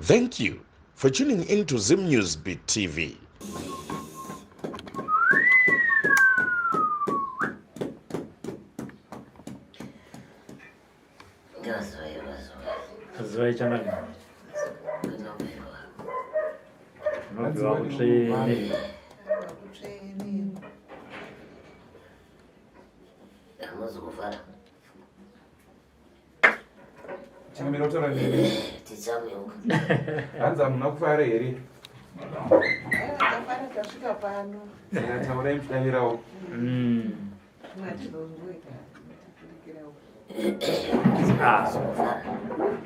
Thank you for tuning in to Zim News Beat TV. Zuva ichangamire. Unobviwa kutsvene. Hamuzi kufara. Changamire kutaura nemi. Tichamuka. Hanzi hamuna kufara here? Tafara tasvika pano. Saka taurai muchidavirawo. Ah.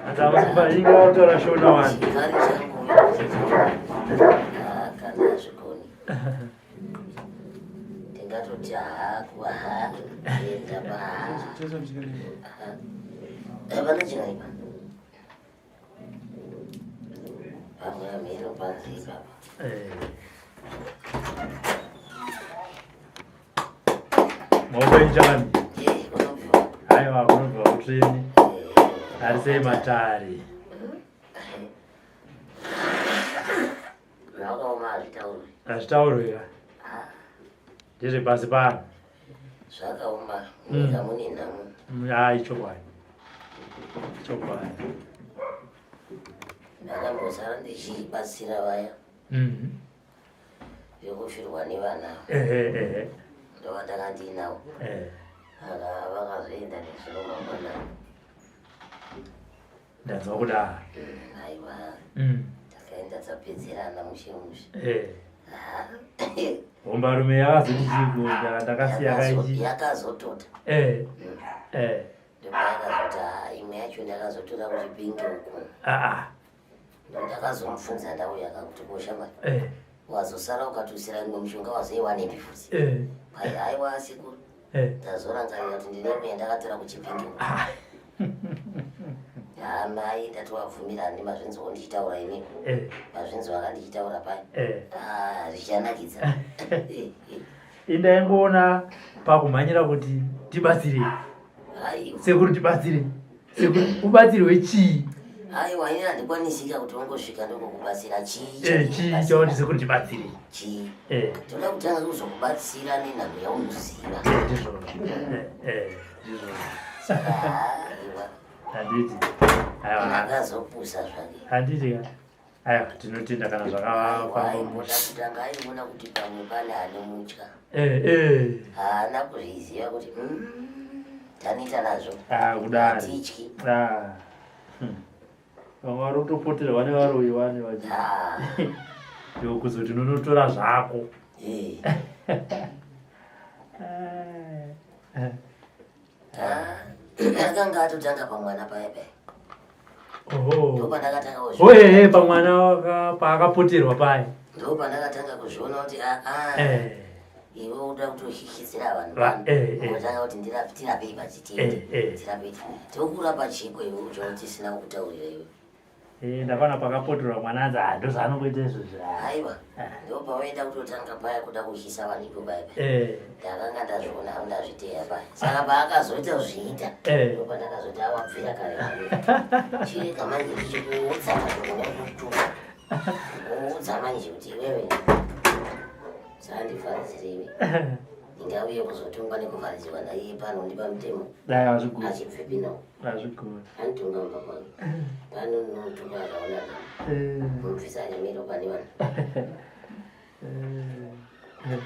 Hanzi hamusi kufara inga vakutora shona wani. Chikari changu ah, kana hazvikoni. Tingatoti haa kuva haa enda pa haa. Hapana chakaipa. Pamwe hameno panze ipapa. Eh. Maoko enyu chakamira. Eh, unobviwa. Aiwa kunobva kutsvene. Eh, Ari sei matare. Zvakaoma hazvitaurwi. Hazvitaurwi ka. Ah, Ndezvepasi pano. Zvakaoma munyika mune nhamo. Hayi chokwadi. Chokwadi. Ndakambosara ndichibatsira vaya vekufirwa nevana. Ehe ehe. Ndovandanga ndiinavo. Eh. Aka vakazoenda nezuro mangwana. Ndanzwa kudaro. Aiwa takaenda tapedzerana mushe mushe. Eh. Ah, Hombarume yakazoti chiko ndakasiya kaichi. Yakazotota. Eh. Eh. Ndopayakazoti ah, imwe yacho ndakazotora kuchipinge uku. Ah ah. Ndakazomubvunza ndauya kakuti koshamari Eh. wazosara ukatusira imwe mishonga wazoiwanepi futi. Eh. Pai aiwa asiku Eh. ndazorangarira kuti ndine imwe yandakatora kuchipinge uku. Ah. Haa mai ndatovabvumira handi mazvinzwawo ndichitaura ini. Eh. Mazvinzwa akandichitaura pai. Eh. Ah, zvichanakidza. Indaingoona pakumhanyira kuti tibatsire. Aiwa. Sekuru tibatsire. Sekuru ubatsirwe chii? Aiwa ini handikwanisika kuti ungosvika ndokukubatsira chii. Eh, chii chakuti sekuru tibatsire? Chii. Eh. Toda kutanga kuzokubatsira nenhamo yaunoziva. Eh, ndizvozvo. Eh, eh, ndizvozvo. Aiwa. Handiti. Aiwa. Ndakazopusa zvake. Handiti ka. Aiwa, tinotenda kana zvakafamba. Aiwa, kutanga aiona kuti pamwe pane anomutya. Eh, eh. Haana kuzviziva kuti tanita nazvo. Ah, kudari. Hatityi. Ah. Vamwe vari kutopoterwa nevaroyi vane vachi. Ah. Iwe kuzoti unonotora zvako. Eh. Eh. Ah, akanga atotanga pamwana paya paya. Oho. Ndopandakatanga kuzviona. Oye, pamwana paakapoterwa paya. Ndopandakatanga kuzviona kuti ah ah. Eh. Iwe uda kutohihidzira vanhu Va- eh, eh. Unotanga kuti tirapei pachitende. Eh, eh. Tirapei. Tokurapa chiko iwe uchaona tisina kukutaurira iwe. Eh, ndakaona pakapoterwa mwana anzi ah ndozvaanongoita izvozvi. Ah. Aiwa. Ndopawaida kutotanga paya kuda kuhyisa vanhu ipo paya paya. Eh. Ndakanga ndazviona ndazviteya paya. Saka paakazoita kuzviita. Eh. Ndopandakazoti awabvira kare. Chirega manje ndichikuudza mashoko nekukutuka. Kuudza manje kuti iwewe. Sandivharidzire iwe. Ndingauye kuzotongwa nekuvharidzirwa naiye pano ndipa mutemo. Dai azvigona. Achibvepi nawo. Azvigona. Anitonga mumba kwangu. Pano notuka akaona nhamo. Eh. Mubvisa nyamiro pane vanhu. Eh.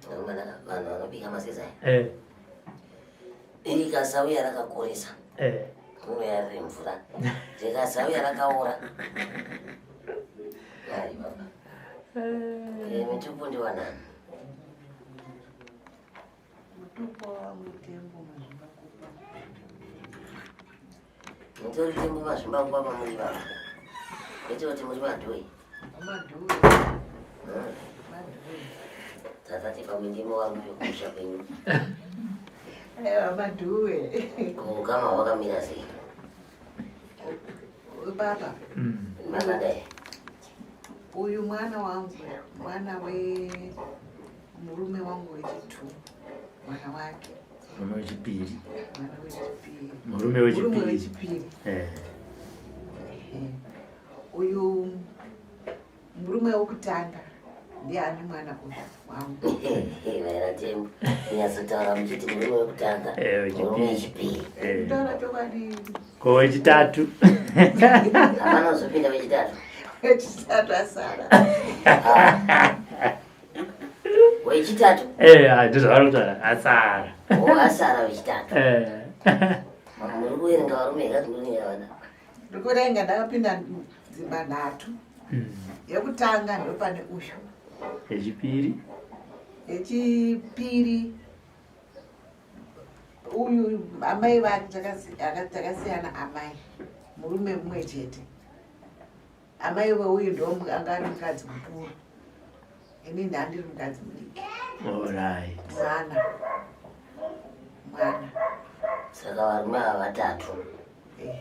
Vakomana, vanhu vanobika maseza aya. Eh. Rikasauya rakakoresa. Eh. Rinouya riri mvura. Rikasauya rakaora. Ai baba. Eh, mitupo ndiwanani. Mutupo wamutembo mazvimbakupa. Mutori tembo mazvimbakupa pamuri baba. Kwete kuti muri madhoi. Madhuwe. Madhuwe. Tatati pamwe ndimo wangu vekumusha kwenyu. Aiwa madhuwe. Ukama hwakamira sei? Baba. Makadai. Uyu mwana wangu, mwana we murume wangu wechitu, mwana wake. Murume wechipiri. Mwana wechipiri. Murume Murume wechipiri. wechipiri. Eh. Uyu murume wokutanga ndiye ane mwana uyu wangu. Vaera Tembo, kunyatsotaura muchiti murume wekutanga, Eh, wechipiri. murume wechipiri. Eh. Kutaura chokwadi Ko wechitatu. Hapana kuzopinda wechitatu. wechitatu asara. Ah. Wechitatu, Eh, ah, ndizvavari kutaura. Asara. o asara wechitatu. Eh. Muri kuverenga varume here kuti muri kuverenga vana? Ndikurenga ndakapinda dzimba nhatu. Yekutanga ndopane uyu. Yechipiri. Yechipiri uyu amai vake takasiyana amai murume mumwe chete. Amai veuyu ndo anga ari mukadzi mukuru. Ini ndandiri mukadzi mudiki. Alright. Mwana. Mwana. Saka varume ava vatatu. Eh,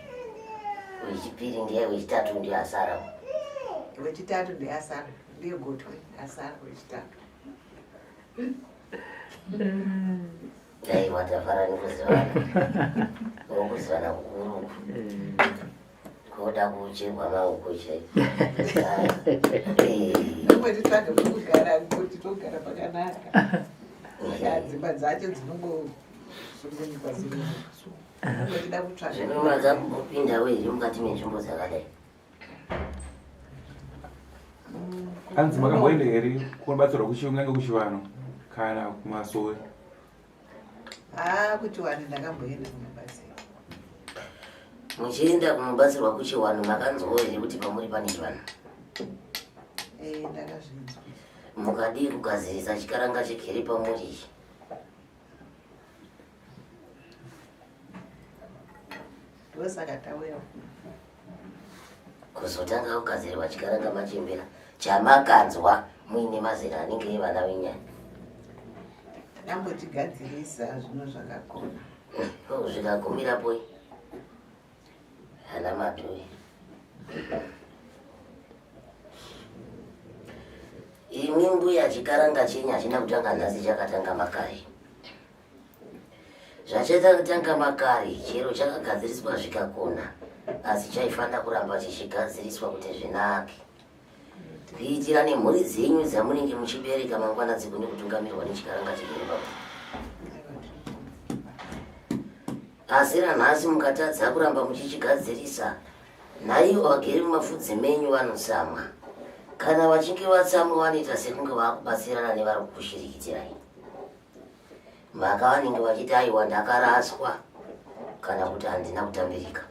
Wechipiri ndiye wechitatu ndiye asara. Wechitatu ndiye asara. Ndiye gotwe asara wechitatu. Dai watafara nekuzivana. Nokuzivana kukuru uku. Eh. Koda kucherwa maoko chaiko. Eh. Kumwe titsvage pekugara kuti togara pakanaka. Saka dzimba dzacho dzinongosungunyikwa sungunyikwa. Kumwe tida kutsvaga. Zvino makambopinda here mukati menzvimbo dzakadai? Hanzi makamboenda here kunobatsirwa kuchiungange kuchivanhu kana kumasowe? Haa kuti wani ndakamboenda kunobatsira. Muchienda kunobatsirwa kuchivanhu makanzwawo here kuti pamuri pane chivanhu? Eh, ndakazvinzwa. Mukadii kugadzirisa chikaranga chigere pamuri ichi? Ndosaka tauya kuno. Kuzotanga kugadzirwa chikaranga machembera chamakanzwa muine mazera anenge evana venyaya. Takambochigadzirisa zvino zvakakona. Zvikagumirapo ana madhoi. Imi mbuya chikaranga chenyu hachina kutanga nhasi, chakatanga makare. Zvachatanga makare chero chakagadziriswa zvikakona, asi chaifanira kuramba chichigadziriswa kuti zvinake, kuitira nemhuri dzenyu dzamunenge muchibereka mangwana dzigone kutungamirwa nechikaranga chigere pamwe. Asi ranhasi mukatadza kuramba muchichigadzirisa, naivo vagere mumafudzi menyu vanotsamwa. Kana vachinge vatsamwa vanoita sekunge vakubatsirana nevari kukushirikitirai. Mhaka vanenge vachiti aiwa ndakaraswa kana kuti handina kutambirika.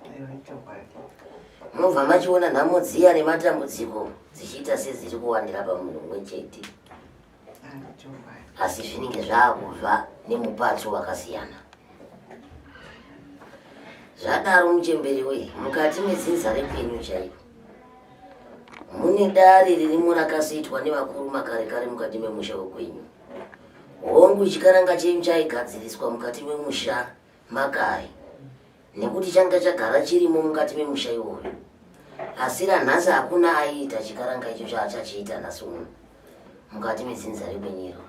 Aiwa chokwadi. Mobva machiona nhamo dziya nematambudziko dzichiita sedziri kuwandira pamunhu mumwe chete. Ah, chokwadi. Asi zvinenge zvakubva nemupatso wakasiyana. Zvadaro muchembere we, mukati medzinza rekwenyu chaiko mune dare ririmo rakasoitwa nevakuru makare kare mukati memusha wekwenyu. Hongu chikaranga chenyu chaigadziriswa mukati memusha makare nekuti changa chagara chirimo mukati memusha iwoyo. Asi ranhasi hakuna aiita chikaranga icho chaachachiita nhasi uno mukati medzinza rekwenyu iroro,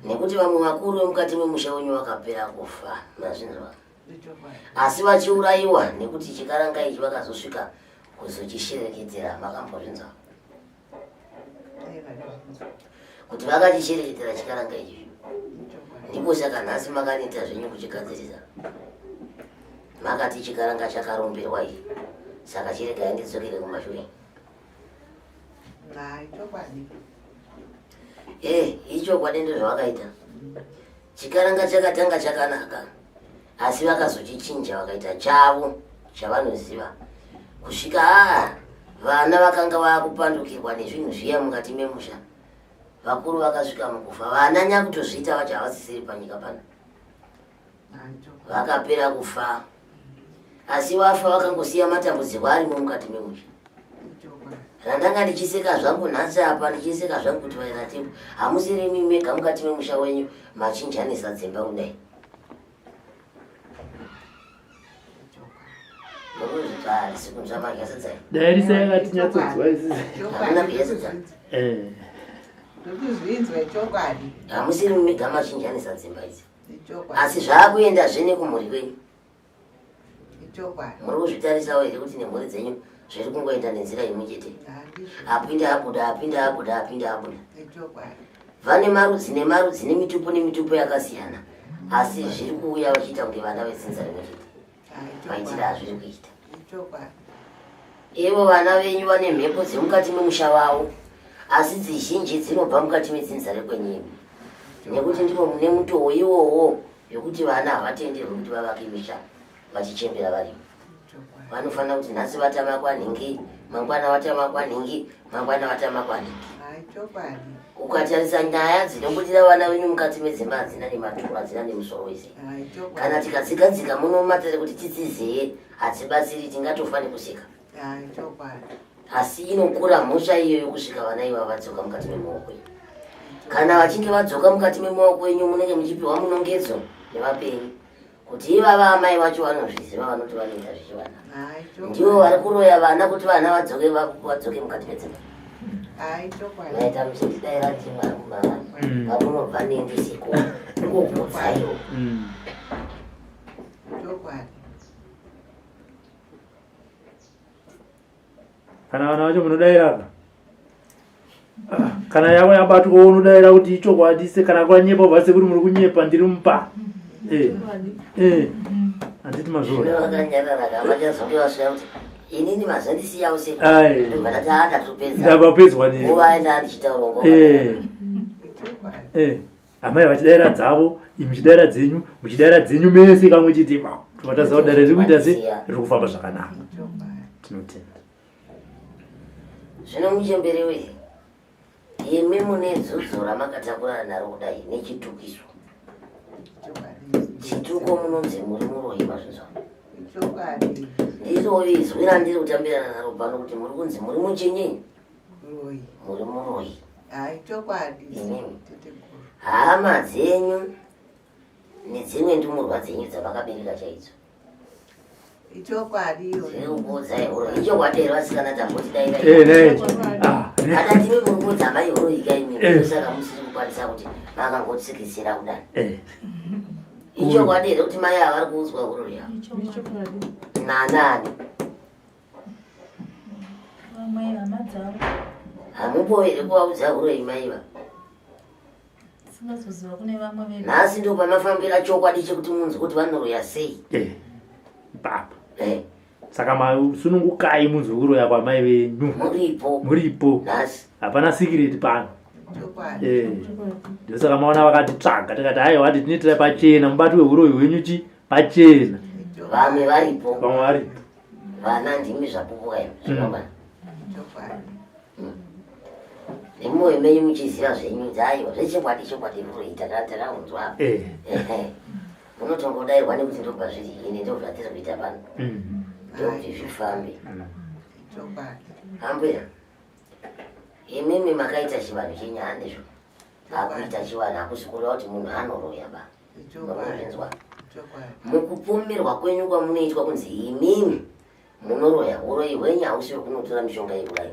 nekuti vamwe vakuru vemukati memusha wenyu vakapera kufa. Mazvinzwa? Asi vachiurayiwa nekuti chikaranga ichi vakazosvika kuzochishereketera. Makambozvinzwa kuti vakachishereketera chikaranga ichi? Ndipo saka nhasi makaneta zvenyu kuchigadzirisa, makati chikaranga chakaromberwa ichi, saka chiregai ndidzokere kumashure. Hai, chokwadi. Eh, ichokwadi ndozvavakaita. Chikaranga chakatanga chakanaka, asi vakazochichinja vakaita chavo chavanoziva, kusvika aa vana vakanga vaakupandukirwa nezvinhu zviya mukati memusha. Vakuru vakasvika mukufa, vana nyakutozviita vacho havasisiri panyika pano. Hai, chokwadi. Vakapera kufa, asi vafa vakangosiya matambudziko arimo mukati memusha. Chokwadi. Randanga ndichiseka zvangu nhasi apa, ndichiseka zvangu kuti vaera Tembo, hamusiri imi mega mukati memusha wenyu machinjanisa dzimba kudai. Murikuzvitsva kunzwa madyasadzai? Dai risa yakatinyatsodzwa isisi. Hamuna kuyasadzana. Eh. Ndokuzvinzwa chokwadi. Hamusiri mega machinjanisa dzimba idzi. Asi zvakuenda zve nekumhuri kwenyu. Chokwadi. Muri kuzvitarisawo here kuti nemhuri dzenyu zviri kungoenda nenzira imwe chete? Apinda abuda, apinda abuda, apinda abuda. Chokwadi. Vane marudzi nemarudzi nemitupo nemitupo yakasiyana, asi zviri kuuya vachiita kunge vana vedzinza rimwe chete. Maitire azviri kuita. Ivo vana venyu vane mhepo dzemukati memusha wavo, asi dzizhinji dzinobva mukati medzinza rekwenyu imi, nekuti ndimo mune mutowo iwowo yekuti vana havatenderwi kuti vavake misha vachichembera varimo. Vanofanira kuti nhasi vatama kwanhingi, mangwana vatama kwanhingi, mangwana vatama kwanhingi. Ukatarisa nyaya dzinobudira vana venyu mukati medzimba hadzina nematuro, hadzina nemusoro wese. Kana tikadzigadzika muno mumatare kuti tidzizeye hadzibatsiri, tingatofa nekuseka. Asi inokura mhosva iyoyo kusvika vana ivava vadzoka mukati memaoko enyu. Kana vachinge vadzoka mukati memaoko enyu, munenge muchipiwa munongedzo nevapenyu kuti ivava amai vacho vanozviziva, vanoti vanoita zvichivana ndivo vari kuroya vana kuti vana vadzoke vadzoke mukati medzimba. Maita muchindidaira ndimamama vamunobva nendisiko kungokuudzaiwo. Kana vana vacho munodairaka, kana yavo yabatwa unodaira kuti ichokwadi se kana kwanyepa ubva sekuti muri kunyepa ndiri mupa. Handiti mazvoona? Vakanyarara vachazonge vasvika kuti inini mazandisiyawo Ai. sekundati ndatopedza Ndapapedzwa ne nguva enda ndichitaura nguva. Amai vachidaira dzavo, imi muchidaira dzenyu, muchidaira dzenyu mese kamwe chete, vataziva kuti dare riri kuita se riri kufamba zvakanaka. Tinotenda. Zvino muchembere we, imi mune dzudzo ramakatakurana naro kudai nechitukiso chituko, munonzi muri muroyi, mazvinzwa? Ndiro izwi randiri kutambirana naro pano kuti muri kunzi muri muchinyi, muri muroyi. Imimi hama dzenyu nedzimwe ndumurwa dzenyu dzavakabereka chaidzo Ichokwadi. Zviri kukuudzai huro ichokwadi here vasikana? Tamboti dai Nei. Ah, kana timi muri kuudza mai huro ikaimi, saka musiri kukwanisa kuti makangotsikisira kudai. Ichokwadi here kuti mai ava vari kuudzwa huro yavo nanani? Vamwe hama dzavo. Hamupo here kuvaudza huro imaiva? Singazoziva kune vamwe vedu. Nhasi ndo pamafambira chokwadi chekuti munzwe kuti vanoroya sei. Ipapa. Saka masunungukai munzwe kuroya kwamai venyu. Muripo. Muripo. Nhasi. Hapana secret pano. Ndosaka maona vakatitsvaga tikati aiwa ti tinoitira pachena, mubati wehuroyi hwenyu chi pachena. Vamwe varipo. Vamwe varipo. Vana ndimi zvapupuka imi zvinomana nemwoyo menyu muchiziva zvenyu kuti aiwa zvechokwadi chokwadi huroyi takaunzwa apa. Munotongodairwa nekuti ndobva zviri ini ndo zvatiri kuita pano, ndokuti zvifambe. Ambuya, imimi makaita chivanhu chenyu, handizvo? Akuita chivanhu hakusi kureva kuti munhu anoroya ba. Munozvinzwa mukupomerwa kwenyu kwamunoitwa kunzi imimi munoroya. Uroyi hwenyu hausi hwekunotora mishonga yekudai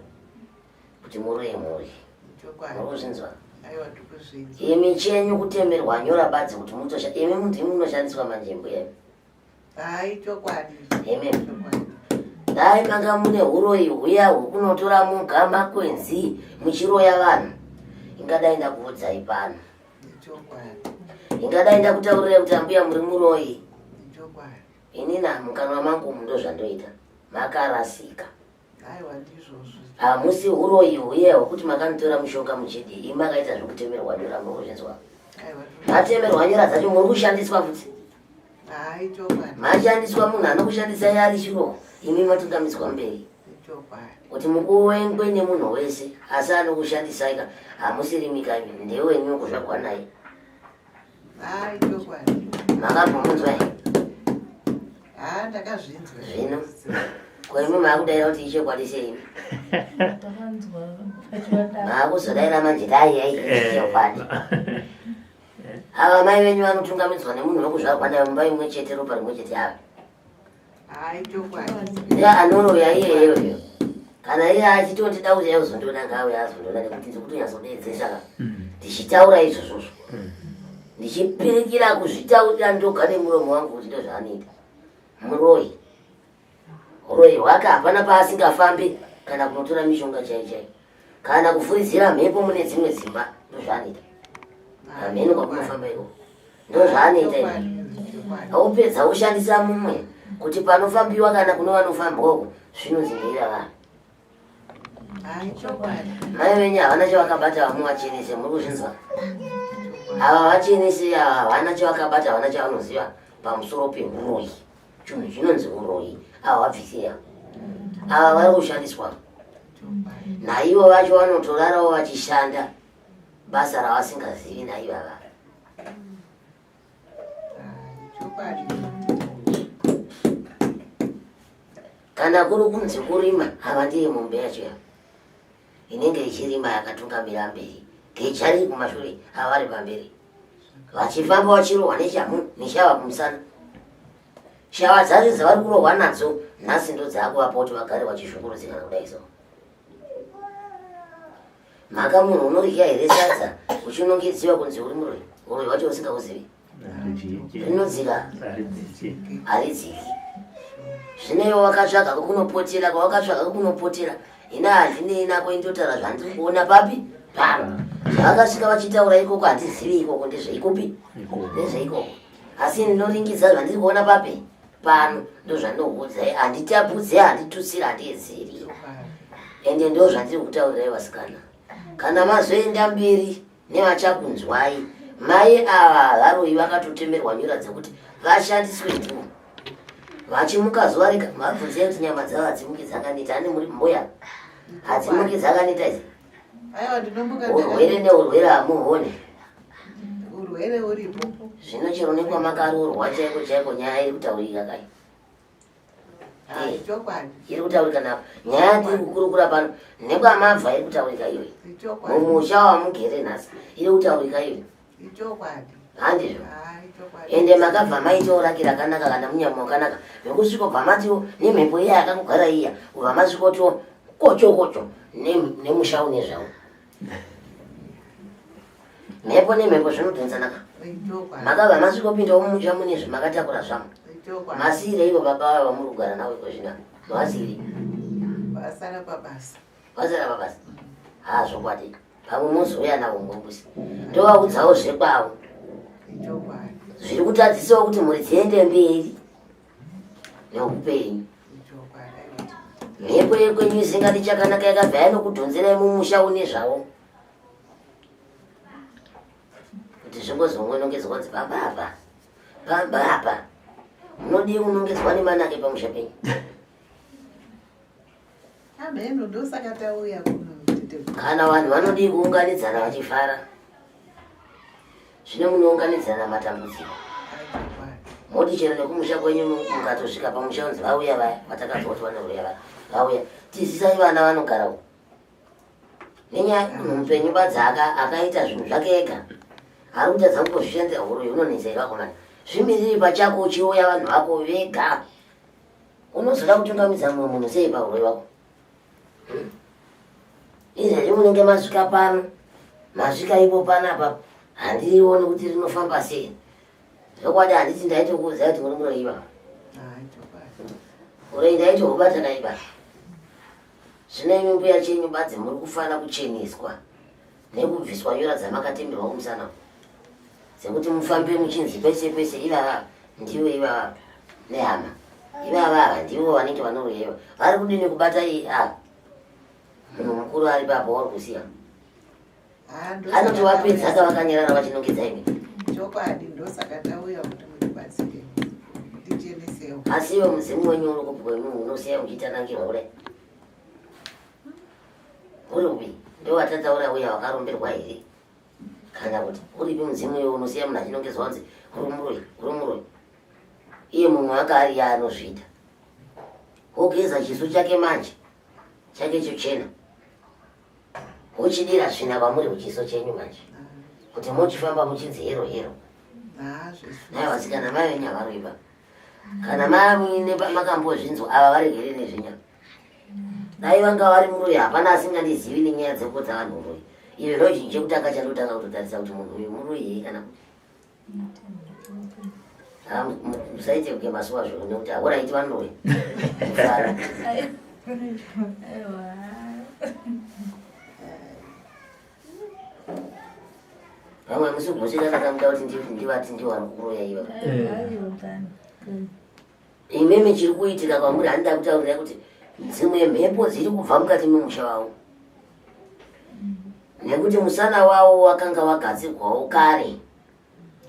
kuti muroye mhuri. Murikuzvinzwa? Imi chenyu kutemerwa nyora badzi kuti mutosha imi ndimi munoshandiswa manje mbuya. Imi dai manga mune uroyi huya hwekunotora muga makwenzi muchiroya vanhu, ingadai ndakuudzai pano, ingadai ndakutaurirai kuti ambuya muri muroyi. Inina mukanwa mangu umu ndo zvandoita. Makarasika. Hamusi uroyi huye hwekuti makanotora mushonga muchidi. Imi makaita zvekutemerwa nyora, muri kuzvinzwa? Matemerwa nyora dzacho muri kushandiswa futi, mashandiswa. Munhu anokushandisai ari chiroko, imi matungamidzwa mberi kuti mukuwengwe nemunhu wese, asi anokushandisai ka hamusiri mikami, ndewenyu kuzvagwa naye. Makabvomunzwa here? Ndakazvinzwa. Zvino koimi maakudaira kuti ichokwadi sei? Takanzwa vachivadaro. Maakuzodaira manje dai ai ichokwadi. Ava mai venyu vanotungamidzwa nemunhu wekuzvarwa naye mumba imwe chete, ropa rimwe chete ava. Ndiye anoroya iyeyoyo. Kana iye achitondida kuti aizondiona ngaauye azondiona nekuti ndiri kutonyatsodeedzesa ka. Ndichitaura izvozvozvo. Ndichipirikira kuzvitaurira ndoga nemuromo wangu kuti ndozvaanoita. Muroyi. Uroyi hwake hapana paasingafambi kana kunotora mishonga chai chai. Kana kufuridzira mhepo mune dzimwe dzimba ndozvaanoita. Hameno kwakunofamba ikoko. Ndozvaanoita izvi. Aupedza ushandisa mumwe kuti panofambiwa kana kune vanofambwa uko zvinonzi ndeira vanhu. Mai venyu havana chavakabata vamuvachenese muri kuzvinzwa. Ava vachenese ava havana chavakabata havana chavanoziva pamusoro pehuroyi. Chinhu chinonzi huroyi ava vabvisiya. Ava vari kushandiswa. Naivo vacho vanotorarawo vachishanda basa ravasingazivi naivava. Kana kuri kunzi kurima ava ndiye mombe yacho ya inenge ichirima yakatungamira mberi geja riri kumashure ava vari pamberi vachifamba vachirohwa neshamhu neshava kumusana shava dzacho dzavari kurohwa nadzo nhasi ndodzakuvapa kuti vagare vachishungurudzikana kudai so mhaka munhu unorya here sadza uchinongedziwa kunzi uri muroyi uroyi wacho usingauzivi rinodzika haridziki zvino iwe wakatsvaga kwakunopotera kwawakatsvaga kwakunopotera ina handinei nako indotaura zvandiri kuona papi pano zvavakasvika vachitaura ikoko handizivi ikoko ndezveikopi ndezveikoko asi ndinoringidza zvandiri kuona papi pano ndozvandinokuudzai handitapudze handitutsiri handiedzeri ende ndo zvandiri kutaurirai vasikana kana mazoenda mberi nevachakunzwai mai ava varoyi vakatotemerwa nyora dzekuti vashandiswe ndivo vachimuka zuva rega mabvunzei kuti nyama dzavo hadzimuki dzakaneta ane muri mbuya hadzimuki dzakaneta idzi urwere neurwere hamuhone urwere uripo zvino chero nekwamakaroorwa chaiko chaiko nyaya iri kutaurika kai iri kutaurika napo nyaya yatiri kukurukura pano nekwamabva iri kutaurika iyoyi mumusha wamugere nhasi iri kutaurika iyoyi handizvo ende makabva maitawo raki rakanaka kana munyama wakanaka vekusvikobva matiwo nemhepo iya yakakugara iya kubva masvikotiwo kocho kocho nemusha une zvawo mhepo nemhepo zvinodhonzanaka makabva masvikopindawo mumusha mune zvemakatakura zvamo masiireivo baba vava vamuri kugara navo iko zvino mavasiirei vasara pabasa vasara pabasa haa zvokwadi pamwe mozouya navo mumbusi ndovaudzawo zvekwavo zviri kutadzisawo kuti mhuri dziende mberi neupenyu mhepo yekwenyu isingadi chakanaka yakabva yanokudhonzerai mumusha une zvavo kuti zvingozongonongedzwa kunzi pamba apa pamba apa munodii kunongedzwa nemanake pamusha penyu Ameno ndosaka tauya kuno. Kana vanhu vanodii kuunganidzana vachifara. Zvino munounganidzana matambudziko. Moti chero nekumusha kwenyu mukatosvika pamusha unzi vauya vaya vatakanzwa kuti vanouya vaya vauya tizisai vana vanogara uko. Nenyaya munhu mupenyu badza akaita zvinhu zvake ega ari kutadza kungozvishandira huroyi hunonetsa here vakomana zvimiriri pachako uchiuya vanhu vako vega Unozoda kutungamidza mumwe munhu sei pahuroyi wako? Hmm? Izvezvi munenge masvika pano, masvika ipo panapa, handioni kuti rinofamba sei. Zvokwadi handiti ndaitokuudzai kuti muri muroyi baba. Uroyi ndaitohubata kai baba. Zvino imi mbuya chenyu badzi muri kufana kucheneswa nekubviswa nyora dzamakatemerwa kumusana dzekuti mufambe muchinzi pese pese ivava ndivo ivava nehama ivava ava ndivo vanenge vanoruyeva vari kudini kubata iyi ava munhu mukuru ari papo wauri kusiya anoti wapedza ka vakanyarara vachinongedza imi chokwadi ndosaka tauya kuti mutibatsire tichenesewo asi iwe mudzimu wenyu uri kupi kwemumwe unosiya uchitanangirwa kudai uri kupi ndowatataura uya wakaromberwa here kana kuti uripi mudzimu iwe unosiya munhu achinongedzwa kunzi uri muroyi uri muroyi iye mumwe anga ari yaanozviita wogeza chiso chake manje chake chochena wochidira svina kwamuri kuchiso chenyu manje kuti muchifamba muchinzi hero hero naye vasikana mai venyu havaroipa kana mamuine makambozvinzwa ava varegere nezvinya. Dai vanga vari muroyi hapana asingandizivi nenyaya dzekupodza vanhu uroyi. Izvo ndochinhu chekutanga chandotanga kutotarisa kuti munhu uyu muroyi here kana kuti musaite kunge masuwa zvino nekuti hauraiti vanoroya. Mufaro. Vamwe hamusi kugutsikana kamuda kuti ndivati ndiwo vari kukuroya iva. Imimi chiri kuitika kwamuri handida kutaurira kuti dzimwe mhepo dziri kubva mukati memusha wavo nekuti musana wavo wakanga wagadzirwawo kare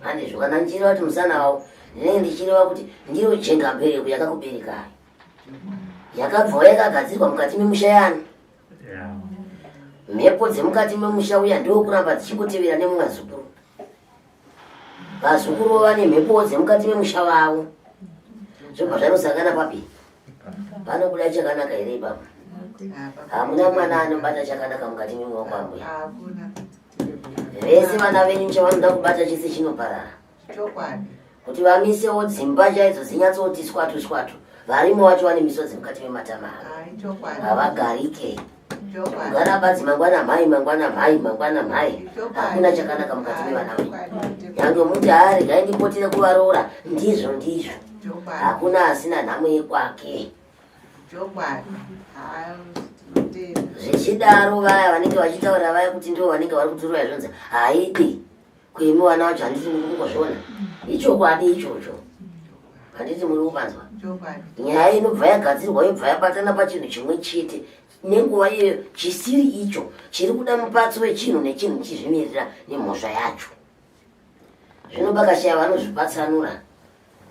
handizvo kana ndichireva kuti musana wavo ndinenge ndichireva kuti ndiyo jengambereko yakakuberekai yakabvawo yakagadzirwa mukati memusha yani mhepo dzemukati memusha uya ndokuramba dzichingotevera nemumazukuru Vazukuru vane mhepowo dzemukati memusha vavo. Zvobva zvanosangana papi? Panobuda chakanaka here ipapo? Hamuna mwana anobata chakanaka mukati memaoko ambuya. Vese vana venyu chavanoda kubata chese chinoparara. Kuti vamisewo dzimba chaidzo dzinyatsoti swatu swatu. Varimo vacho vane misodzi mukati mematama avo. Havagarike. Kugara badzi mangwana mhai mangwana mhai mangwana mhai. Hakuna chakanaka mukati mevana venyu. Nyange muti haa regai ndipotire kuvaroora ndizvo ndizvo. Hakuna asina nhamo yekwake. Zvichidaro vaya vanenge vachitaura vaya kuti ndivo vanenge vari kuturoya zvonzi haidi. Kuimi vana vacho handiti muri kungozviona ichokwadi ichocho handiti muri kupanzwa nyaya inobva yagadzirwa yobva yabatana pachinhu chimwe chete nenguva iyoyo chisiri icho chiri kuda mupatsi wechinhu nechinhu chizvimirira nemhosva yacho zvino pakashaya vanozvipatsanura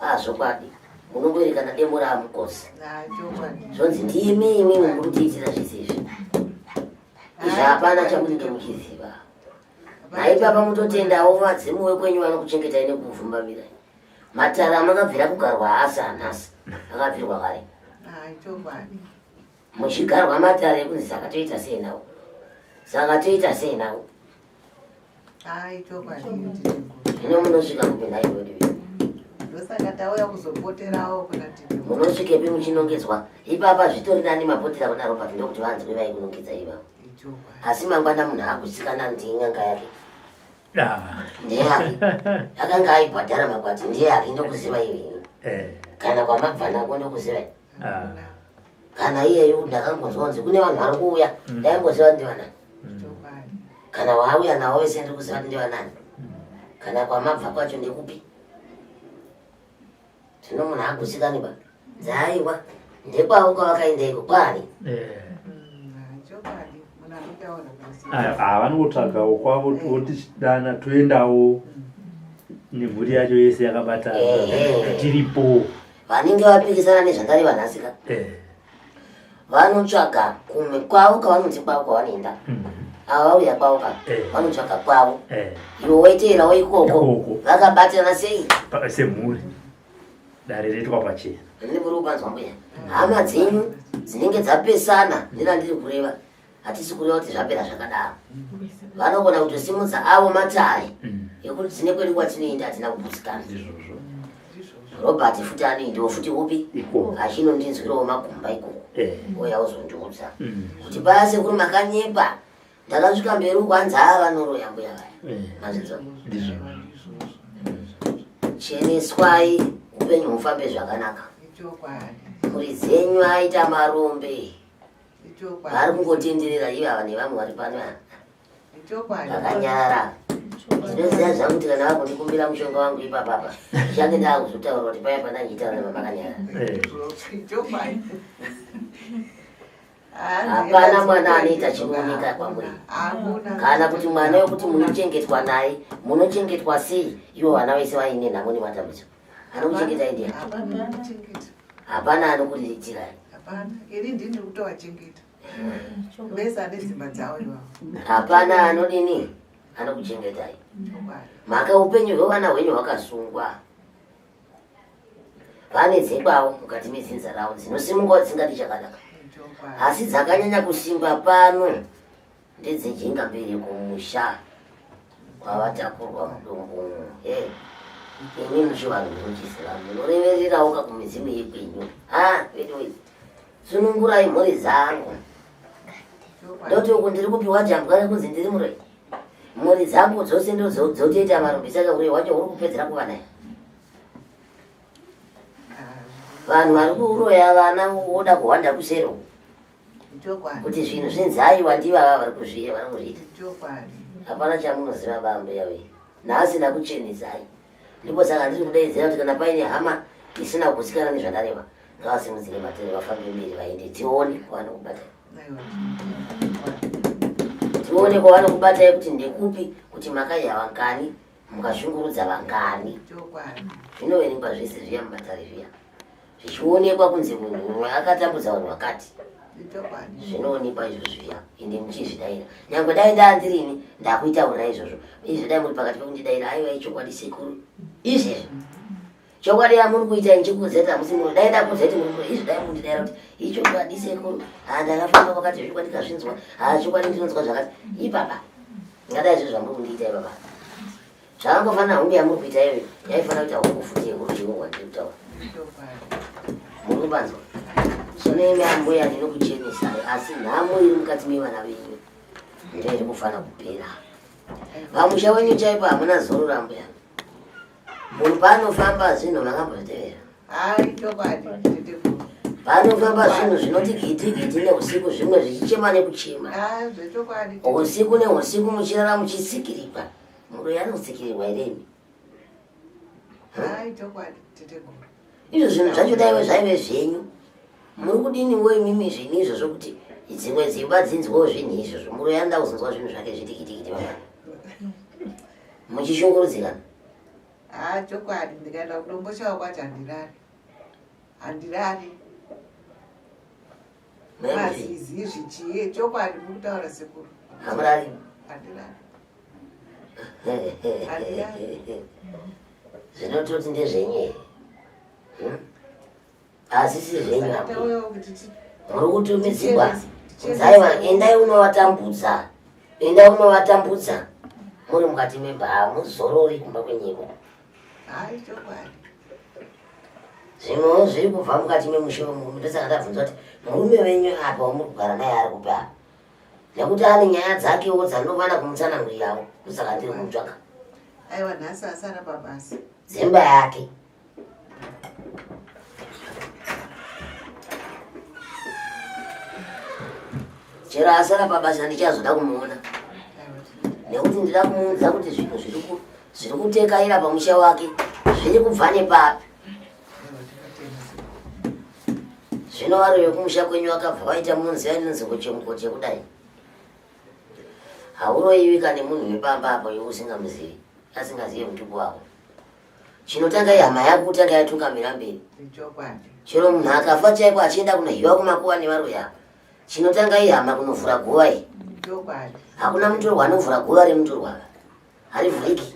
azvokwadi ah, munongoerekana demo raamukosi zvonzi ndimi imimi muri kutiitira zvese izvi izvi hapana chamunenge muchiziva Nhai baba mutotendawo vadzimu wekwenyu vanokuchengetai nekukuvhumbamirai. Matare amakabvira kugarwa haasi anhasi, akabvirwa kare. Muchigarwa matare ekunzi saka toita sei nawo? Saka toita sei nawo? Zvino munosvika kupi nhai wedu? Ndosaka tauya kuzopoterawo kuna tete. Munosvikepi muchinongedzwa? Ipapa zvitori nani mapotera kuna Robert ndokuti vanzwe vaikunongedza ivavo. Asi mangwana munhu akutsikana ndiye n'anga yake. Ndeyake. Akanga aibhadhara makwati ndeyake ndokuziva iwe. Eh. Kana kwamabva nako ndokuziva. Ah. Kana iyeyu ndakangonzwa kunzi kune vanhu vari kuuya mm. ndaimboziva ndivanani. Mm. Kana wauya nawo vese ndiri kuziva kuti ndivanani. Mm. Kana kwamabva kwacho ndekupi? Zvino munhu agutsikani ba. Dzaiwa ndekwavo kwavakaenda iko kwani? Eh. Ah, vanongotsvagawo kwavo votidana toendawo nemhuri yacho yese yakabatana tiripo. Vanenge vapikisana nezvandareva nhasi ka. Eh. Vanotsvaga kumwe kwavo kavanonzi kwavo kwavanoenda. Mm. Ava vauya kwavo ka eh. vanotsvaga kwavo. Eh. Iwe woiteerawo ikoko. Vakabatana sei? Semhuri. Dare roitwa pachena. Ndiri muri kupanzwa mbuya. Hama dzenyu dzinenge dzapesana ndira ndiri kureva. Hatisi kureva kuti zvapera zvakadaro. Vanogona kutosimudza avo matare mm. ekuti tine kwedu kwatinoenda hatina kuputsikana. Ndizvozvo. Robert futi anoendewo futi upi achinondinzwirawo magumba ikoko eh. ouya ozondiudza mm. kuti paya sekuru makanyepa ndakasvika mberi uko hanzi haa vanoroya mbuya vaya eh. mazvinzwa cheneswai upenyu hufambe zvakanaka mhuri dzenyu aita marombe vari kungotenderera ivava nevamwe vari pano vakanyarara ndinoziva zvangu kuti kana vakundikumbira mushonga wangu ipapapa ndichange ndaakuzotaura kuti paya pandandichitaura mamakanyarara eh. Hapana mwana anoita chinooneka kwamuri kana kuti mwana wekuti munochengetwa naye munochengetwa sei ivo vana vese vaine nhamo nematambudziko anokuchengetai ndiani hapana anokuriritsirai hapana anodini anokuchengetai mhaka upenyu hwevana hwenyu hwakasungwa Vane dzekwavo mukati medzinza ravo dzinosimukawo dzisingadi chakanaka, asi dzakanyanya kusimba pano ndedzejinga mberi kumusha kwavatakurwa mudumbu he imi muchivanhu munochiziva munorevererawo ka kumidzimu yekwenyu ha veduwe sunungurai mhuri dzangu. Ndoti uku ndiri kupiwa jambwa rekunzi ndiri muroyi. Mhuri dzangu dzose ndodzotoita marombe saka uroyi hwacho huri kupedzera kuva naye. Vanhu vari kuroya vana voda kuhwanda kuseri uku. Kuti zvinhu zvinzi aiwa ndivava vari kuzviita vari kuzviita. Hapana chamunoziva bambuya wee. Nhasi ndakuchenesai. Ndipo saka ndiri kudaidzira kuti kana paine hama isina kugutsikana nezvandareva ngavasimudzire matere vafambe mberi vaende tione kwavanokubatai. Tione kwavanokubatai kuti ndekupi kuti makadya vangani mukashungurudza vangani. Zvinoverengwa zvese zviya mumatare zviya zvichionekwa kunzi munhu akatambudza vanhu vakati zvinoonekwa izvo zviya ende muchizvidaira nyangwe dai ndaandirini ndakuitaurira izvozvo izvo dai muri pakati pekundidaira aiwa ichokwadi sekuru izvezvo chokwadi yamuri kuita ndichikuudza kuti hamusi muri dai ndakuudza kuti muri muri izvo dai mundidaira kuti ichokwadi sekuru ha ndakafamba kwakati zvokwadi kazvinzwa ha chokwadi ndinonzwa zvakati ipapa ngadai zvo zvamuri kundiita ipapa Zvakangofanana hungu yamuri kuita iyoyo yaifanira kuita hungu futi yehurudyiwo hwandiri kutaura. Muri kupanzwa? Zvino imi ambuya ndinokuchenesai asi nhamo iri mukati mevana venyu ndiyo iri kufanira kupera. Pamusha wenyu chaipo hamuna zororo ambuya. Munhu paanofamba zvinhu makambozvitevera. Panofamba zvinhu zvinoti giti giti neusiku zvimwe zvichichema nekuchema. Usiku neusiku muchirara muchitsikirirwa. Muroyi anotsikirirwa here imi? Hai chokwadi teteguru. Izvo zvinhu zvacho daiwe zvaive zvenyu. Muri kudiniwo imimi zvinhu izvozvo kuti dzimwe dzimba dzinzwewo zvinhu izvozvo. Muroyi anoda kuzonzwa zvinhu zvake zvitikiti baba. Muchishungurudzikana. Haa chokwadi ndikaenda kudomboshawa kwacho handirari. Handirari. Mazizi zvichiye chokwadi muri kutaura sekuru. Hamurari. Handirari. Zvinototi ndezvenyu here? Hmm? Asi si zvenyu muri kutumidzirwa kunzaiwa endai unovatambudza endai unovatambudza muri mukati memba hamuzorori kumba kwenyiko zvimwewo zviri kubva mukati memushe wemurume ndosaka ndabvunza kuti murume wenyu apa wamuri kugara naye ari kupi apa nekuti ane nyaya dzakewo dzandovana kumutsanangurirawo ndosaka ndiri kumutsvaka aiwa nhasi asara pabasa dzemba yake chero asara pabasa ndichazoda kumuona nekuti ndida kumuudza kuti zvinhu zviri kutekaira pamusha wake zviri kubva nepapi Zvino vari vekumusha kwenyu vakabva vaita munzi yainonzi kuchemukoche kudai. Hauroiwi kane munhu wepamba apo iwe usingamuzivi, asingazive mutupo wako. Chinotanga ihama yako kutanga yatungamira mberi. Chero munhu akafa chaiko achienda kunohiwa kumakuva nevaroyi apa. Chinotanga ihama kunovhura guva iyi. Hakuna mutorwa anovhura guva remutorwa ava. Harivhuriki.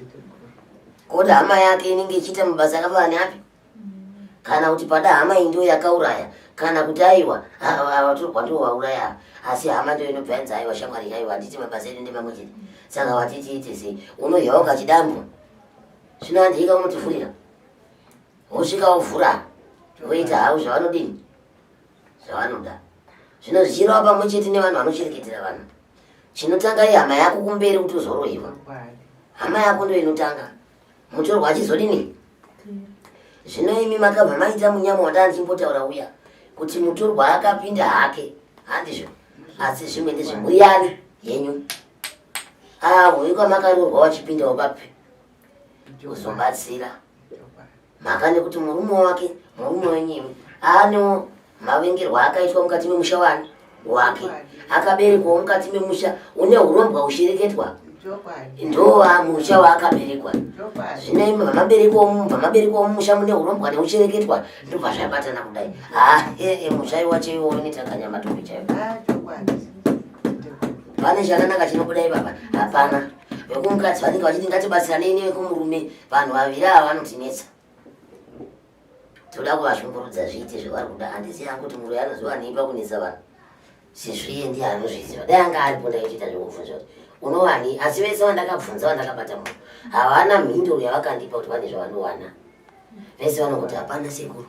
Koti hama yake inenge ichiita mabasa akafanana neapi? kana kuti pada hama iyi ndiyo yakauraya kana kuti aiwa vatorwa ndiwo vauraya ava asi hama ndiyo inobva yanzi aiwa shamwari aiwa handiti mabasa edu ndemamwe chete saka watiti ite sei unohyawo kachidambo zvino handika unotivhurira wosvika wovhura woita havo zvavanodini zvavanoda zvino zvichirova pamwe chete nevanhu vanochereketera vanhu chinotanga ihama yako kumberi kuti uzoroiwa hama yako ndo inotanga mutorwa achizodini zvino imi makabva maita munyama wandaa ndichimbotaura uya kuti mutorwa akapinda hake handizvo asi zvimwe ndezvemhuri yani yenyu avo ikwamakaroorwa wachipindawo papi kuzobatsira mhaka nekuti murume wake murume wenyu imi anewo mavengerwo akaitwa mukati memusha wani wake akaberekwawo mukati memusha une urombwa ushereketwa ndowa musha waakaberekwa zvino imi vamaberekwawo mumusha mune urombwa neushereketwa ndobva zvabatana kudai ah, eh, eh, musha iwacho iwo unoita kanyama tombi chaivo pane chakanaka chinobuda ipapa hapana vekumukadzi vanenge vachiti ngatibatsiranei nevekumurume vanhu vaviri ava vanotinetsa toda kuvashungurudza zviite zvavari kuda handisi yangu kuti muroyi anoziwanei pakunetsa vanhu sezviye ndiye anozviziva dai anga aripo ndaitoita zvekubvunza kuti unowani asi vese vandakabvunza vandakabata munhu havana mhinduro yavakandipa kuti vane zvavanowana vese vanongoti hapana sekuru.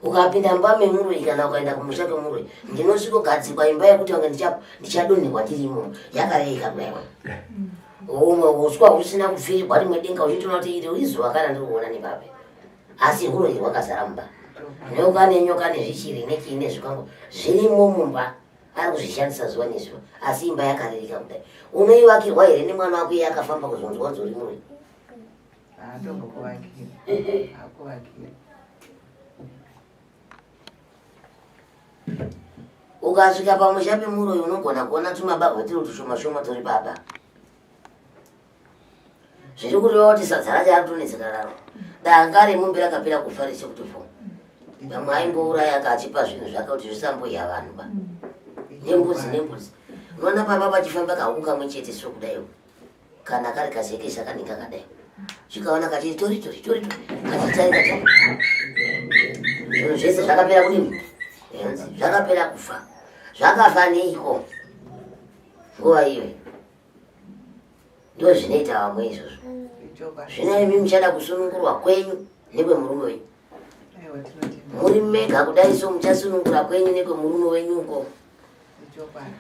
Ukapinda mumba memuroyi kana ukaenda kumusha kwemuroyi, ndinosvikogadzikwa imba yekuti vange ndichadonhekwa ndiri imomo yakareka kudai. Humwe uswa husina kupfirigwa rimwe denga uchitoona kuti iri izuva kana ndiri kuona nepapi, asi huroyi hwakazara mumba. Nyoka nenyoka nezvichiri nechii nezvikango zvirimo mumba, ari kuzvishandisa zuva nezuva, asi imba yakarereka kudai. Unoivakirwa here nemwana wako iye akafamba kuzonzwa kunzi uri muroyi? Ukasvika pamusha pemuroyi unogona kuona tumabahwe tiri tushoma shoma turi baba, zviri kureva kuti sadza racho aritonetseka raro. Danga remombe rakapera kufa rese kuti fo. Vamwe aimbouraya akachipa zvinhu zvake kuti zvisamboya vanhu ba nembudzi nembudzi. Unoona pamba pachifamba kahuku kamwe chete so kudaiwo, kana kari kazekesa kanenge kakadai, chikaona kachiti tori tori tori tori kachitarika ta zvinhu zvese zvakapera kudini, zvakapera kufa. Zvakafa neiko nguva iyoyo? Ndo zvinoita vamwe izvozvo. Zvino imi muchada kusunungurwa kwenyu nekwemurume wenyu muri mega kudai so, muchasunungura kwenyu nekwemurume wenyu uko,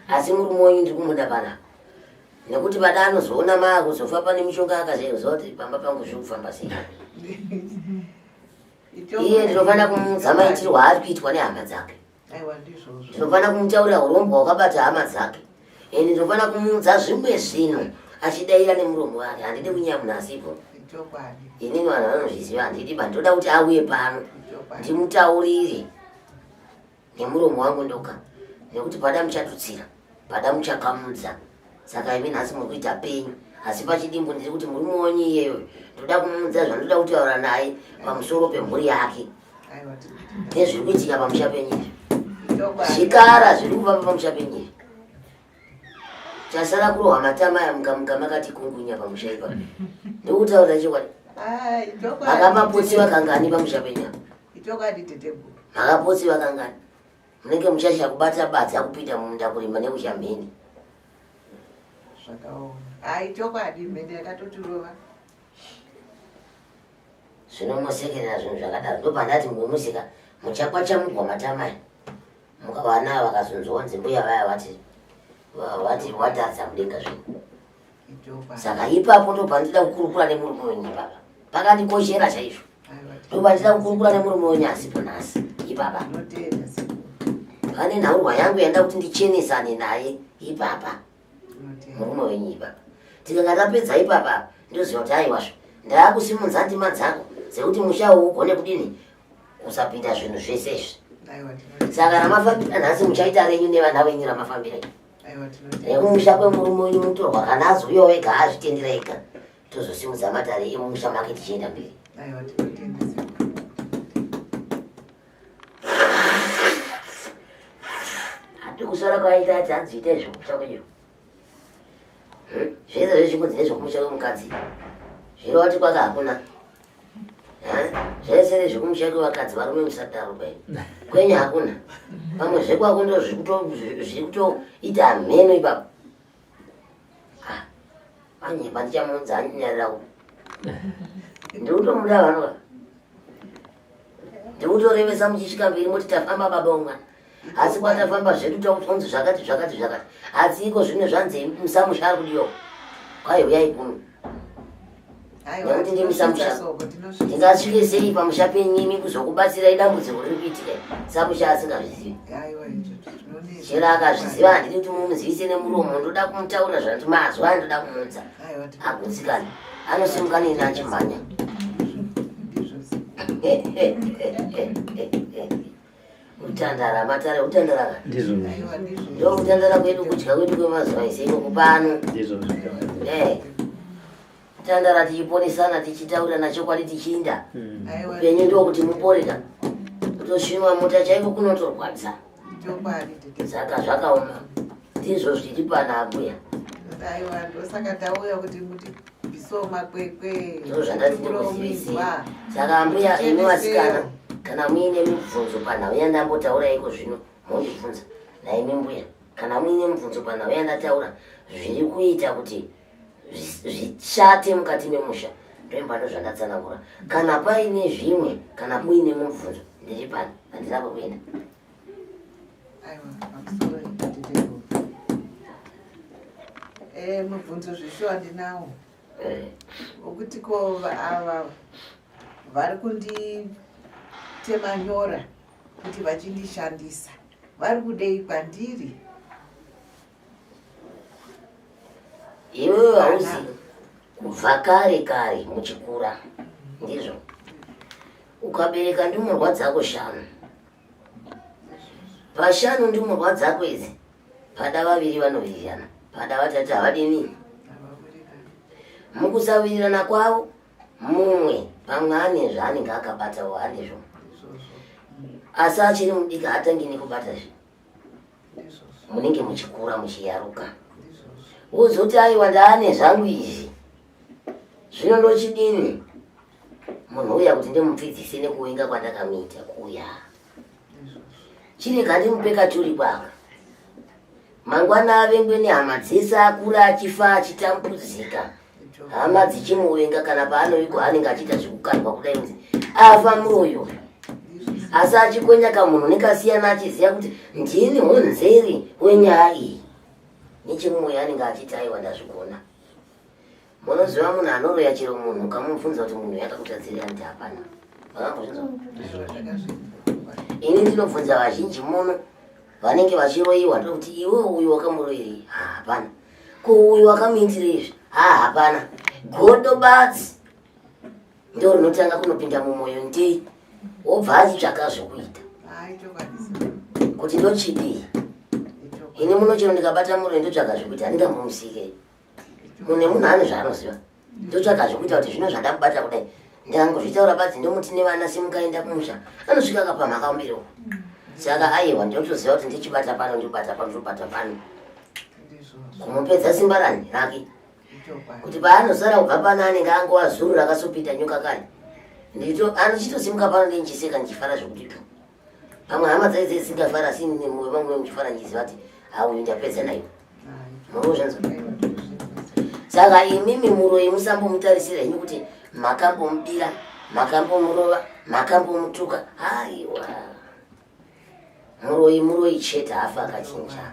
asi murume wenyu ndiri kumuda panapa nekuti vada anozoona maa kuzofa pane mishonga, akazoziva kuti pamba pangu zviri kufamba sei. Iye ndinofanira kumuudza maitirwo aari kuitwa nehama dzake. Ndinofanira kumutaurira urombwa hwakabata hama dzake, and ndinofanira kumuudza zvimwe zvinhu achidaira nemuromo wake. Handidi kunyaya munhu asipo. Inini vanhu vanozviziva, handidi ba ndoda kuti auye pano ndimutaurire nemuromo wangu ndoga, nekuti pada muchatutsira, pada muchakamudza. Saka imi nhasi muri kuita penyu, asi pachidimbu ndiri kuti murume wenyu iyeyo ndoda kumuudza zvandoda kutaura naye pamusoro pemhuri yake nezviri kuitika pamusha penyu izvi, zvikara zviri kufamba pamusha penyu izvi. Chasara kurohwa matama aya, mukamuka makati kungunya pamusha ipapo. Ndikutaura chokwadi, makamapotsiwa kangani pamusha penyu apa? Makapotsiwa kangani? Munenge muchasha kubata badza, kupinda mumunda kurima nekudya mheni. Zvakaoma. Hai, chokwadi, mhende yakatotirova. Zvino mosekerera zvinhu zvakadaro. Ndopandati mumusika muchakwachamugwa matama aya, mukavana vakazonzwa nzi mbuya vaya vati vati watadza mudenga zvinhu. Saka ipapo ndopandida kukurukura nemurume wenyu ipapa, pakandikoshera chaizvo. Ndopandida kukurukura nemurume wenyu asipo nhasi ipapa. Pane nhaurwa yangu yanda kuti ndichenesane naye ipapa, murume wenyu ipapa. Tikanga tapedza ipapa, ndoziva kuti aiwazvo ndaakusimudza ndima dzako dzekuti musha uwu ugone kudini usapinda zvinhu zvese izvi. Saka ramafambira nhasi muchaita renyu nevana venyu, ramafambira rekumusha kwemurume wenyu mutorwa. Kana azouya wega azvitendera ega, tozosimudza matare emumusha make tichienda mberi. Hati kusara kwaita ati hanzi ita izvo kumusha kwenyu zvese zvezvikunzi nezvekumusha kwemukadzi zvirova kuti kwaka hakuna zvese nezvekumusha kwevakadzi. Varume musadaro, kwenyu kwenyu hakuna, pamwe zvekwako ndo zviri kutoita mheno ipapo. Anyepa, ndichamuudza anyarira ku ndikutomuda vanhu va ndikutorevesa. Muchisvika mberi moti tafamba baba womwana, asi kwatafamba zvedu takunzi zvakati zvakati zvakati, asi iko zvino zvanzi musamusha ari kudiwa, kwai uyai kuno nekuti ndimisamusha. Ndingasvike sei pamusha penyimi kuzokubatsirai dambudziko riri kuitika, samusha asingazvizivi? Chero akazviziva, handidi kuti mumuzivise nemuromo. Ndoda kumutaurira zvanditi mazwa andoda kumuudza agutsikana, anosimuka neni achimhanya. Kutandara matare, kutandara. Ndizvo. Ndo kutandara kwedu, kudya kwedu kwemazuva ese ikoko pano. Ndizvo. Kutandara tichiponesana, tichitaurirana chokwadi, tichiinda upenyu, ndokuti muporeka. Kutosvinwa mota chaiko kunotorwadza. Saka zvakaoma, ndizvo zviri pana ambuya. Aiwa, ndosaka tauya kuti muti bvisewo makwekwe. Ndo zvandati ndikuzivisi. Saka ambuya, imi vasikana, kana muine mibvunzo panhau yandambotaura iko zvino, mondibvunza. Naimi mbuya, kana muine mubvunzo panhau yandataura, zviri kuita kuti zvishate mukati memusha, ndoimba ndo zvandatsanangura. Kana paine zvimwe, kana muine mubvunzo. Ndiri pano, handina kwekuenda. Aiwa, pamusoro teteguru. Eh, mubvunzo zveshuwa ndinawo. Eh. Wokuti ko ava vari kunditema nyora kuti vachindishandisa vari kudei kwandiri? Iwewe hauzi kubva kare kare muchikura, ndizvo? Ukabereka ndumurwa dzako shanu, pashanu ndumurwa dzako idzi pada vaviri vanowirirana, pada vatatu havadini. Mukusawirirana kwavo mumwe pamwe ane zvaanenge akabatawo, handizvo? Asi achiri mudiki haatangi nekubata zve munenge muchikura muchiyaruka, wozoti aiwa ndaane zvangu izvi, zvino ndochidini? Munhu uya kuti ndimupfidzise nekuvenga kwandakamuita kuya, chirega ndimupe katuri kwaka, mangwana avengwe nehama dzese, akura achifa achitambudzika, hama dzichimuvenga, kana paanoigwa anenge achiita zvekukandwa kudai kunzi afa muroyi uyu, asi achikwenya kamunhu nekasiyana, achiziva kuti ndini honzeri wenyaya iyi. Nechemumwoyo anenge achiti aiwa ndazvigona. Munoziva munhu anoroya chero munhu ukamubvunza kuti munhu yakakutadzirira nti hapana. Makambozvinzwa? Ini ndinobvunza vazhinji muno vanenge vachiroyiwa, ndokuti iwe uyu wakamuroyerei? Hapana. Ko uyu wakamuitira izvi? Ha, hapana. Godo badzi ndo rinotanga kunopinda mumwoyo, ndei wobva achitsvaka zvekuita kuti ndochidii. Ini muno chero ndikabata muroyi ndotsvaka zvekuita, handingambomusike mune munhu ane zvaanoziva. Ndotsvaka zvekuita kuti zvino zvandamubata kudai, ndikangozvitaura badzi ndomuti nevana simukaenda kumusha, anosvika akapamha kambiri uko. Saka aiwa, ndinotoziva kuti ndichibata pano, ndibata pano, ndobata pano, kumupedza simba rani rake, kuti paanosara kubva pano anenge angova zuru rakasopinda nyoka kare. Ndito anochitosimuka pano ndinchiseka ndichifara zvekuti tu pamwe hama dzai dzisingafara, asi mwoyo mangu muchifara ndichiziva kuti hauyu ndapedza nayo. Murozvanzwa? Saka imimi muroyi musambomutarisira henyu kuti makambomubira, makambomurova, makambomutuka. Haiwa, muroyi muroyi chete, hafa akachinja,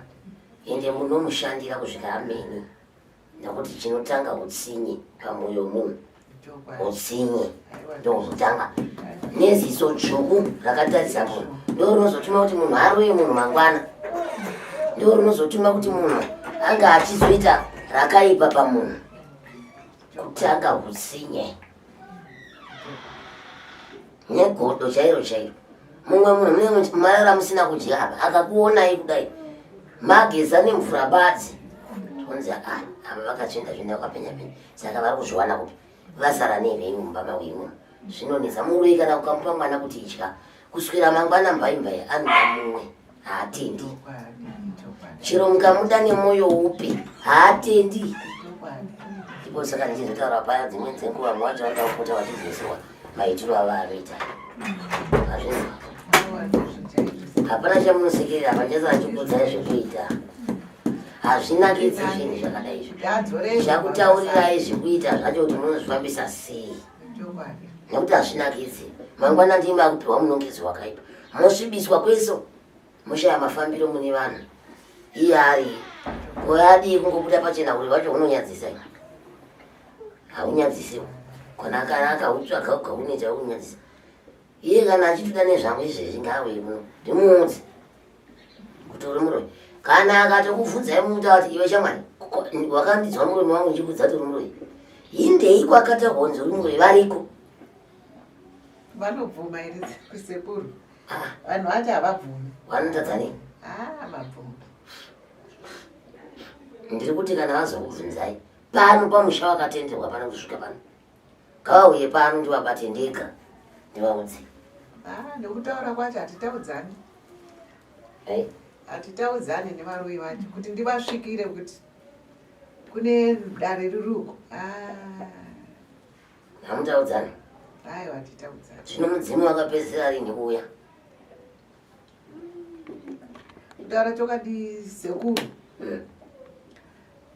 ende munomushandira kusvika ameni, nekuti chinotanga utsinye pamwoyo wemunhu, utsinye ndokutanga neziso dzvuku rakatarisa munhu, ndo rinozotuma kuti munhu aroye munhu mangwana, ndo rinozotuma kuti munhu anga achizoita rakaipa pamunhu. Kutanga utsinye negodo chairo chairo. Mumwe munhu munenge marara musina kudya apa, akakuonai kudai mageza nemvura badzi, onzi a ava vakatsvinda zvinda vakapenya penya, saka vari kuzviwana kupi? Vasara nei mumba mavo imomo? Zvinonetsa. Muroyi kana ukamupa mwana kuti idya, kuswera mangwana mbaimbai anoda mumwe, haatendi. Chero mukamuda nemwoyo upi, haatendi. Ndipo saka ndichizotaura paya dzimweni dzenguva vamwe vacho vanoda kupota vachibvisiwa maitiro ava anoita. Hazvinzwa, hapana chamunosekerera apa, ndichasara chikuudzai zvekuita. Hazvinakidzi zvinhu zvakadai izvo, zvakutaurirai zvekuita zvacho kuti munozvifambisa sei, nekuti hazvinakidzi. Mangwana ndimi akupiwa munongedzo wakaipa, mosvibiswa kweso, moshaya mafambiro mune vanhu. Iye ari koyadii kungobuda pachena? Uri wacho unonyadzisa, haunyadzisiwo kana kana akautsvaga ukauneta unyadzisa iye. Kana achitoda nezvangu izvezvi, ngaauye muno ndimuudze kuti uri muroyi. Kana akatokubvunzai, mumuta kuti iwe shamwari, wakandidzwa muromi wangu ndichikudza kuti uri muroyi, hindei kwakataurwa kunzi uri muroyi, variko. Vanobvuma here sekuru? Vanhu vacho havabvumi. Vanotadza nei? Mabvumi. Ndiri kuti kana vazokubvunzai pano pamusha wakatenderwa pano kusvika pano, ngavauye pano ndivabate ndega ndivaudze. Nekutaura kwacho hatitaudzani, hatitaudzani nevaroyi vacho kuti ndivasvikire kuti kune dare riri uko. Hamutaudzani? Aiwa, hatitaudzani. Zvino mudzimu wakapedzisira rini kuuya? Kutaura chokwadi sekuru,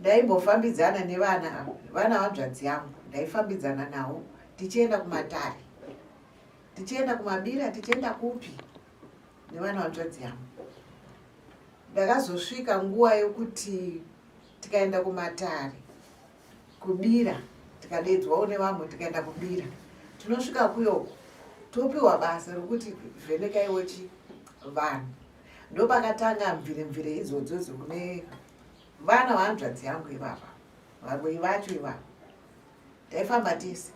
ndaimbofambidzana nevana ava, vana vanzvadzi yangu, ndaifambidzana navo tichienda kumatare. Tichienda kumabira, tichienda kupi nevana vanzvadzi yangu. Ndakazosvika nguva yokuti tikaenda kumatare kubira, tikadedzwawo nevamwe tikaenda kubira. Tinosvika kuyoko topiwa basa rokuti vhenekaiwo chi vanhu. Ndopakatanga mvire mvire idzodzo dzokune vana vanzvadzi yangu ivava, varoyi vacho ivava. Taifamba tese,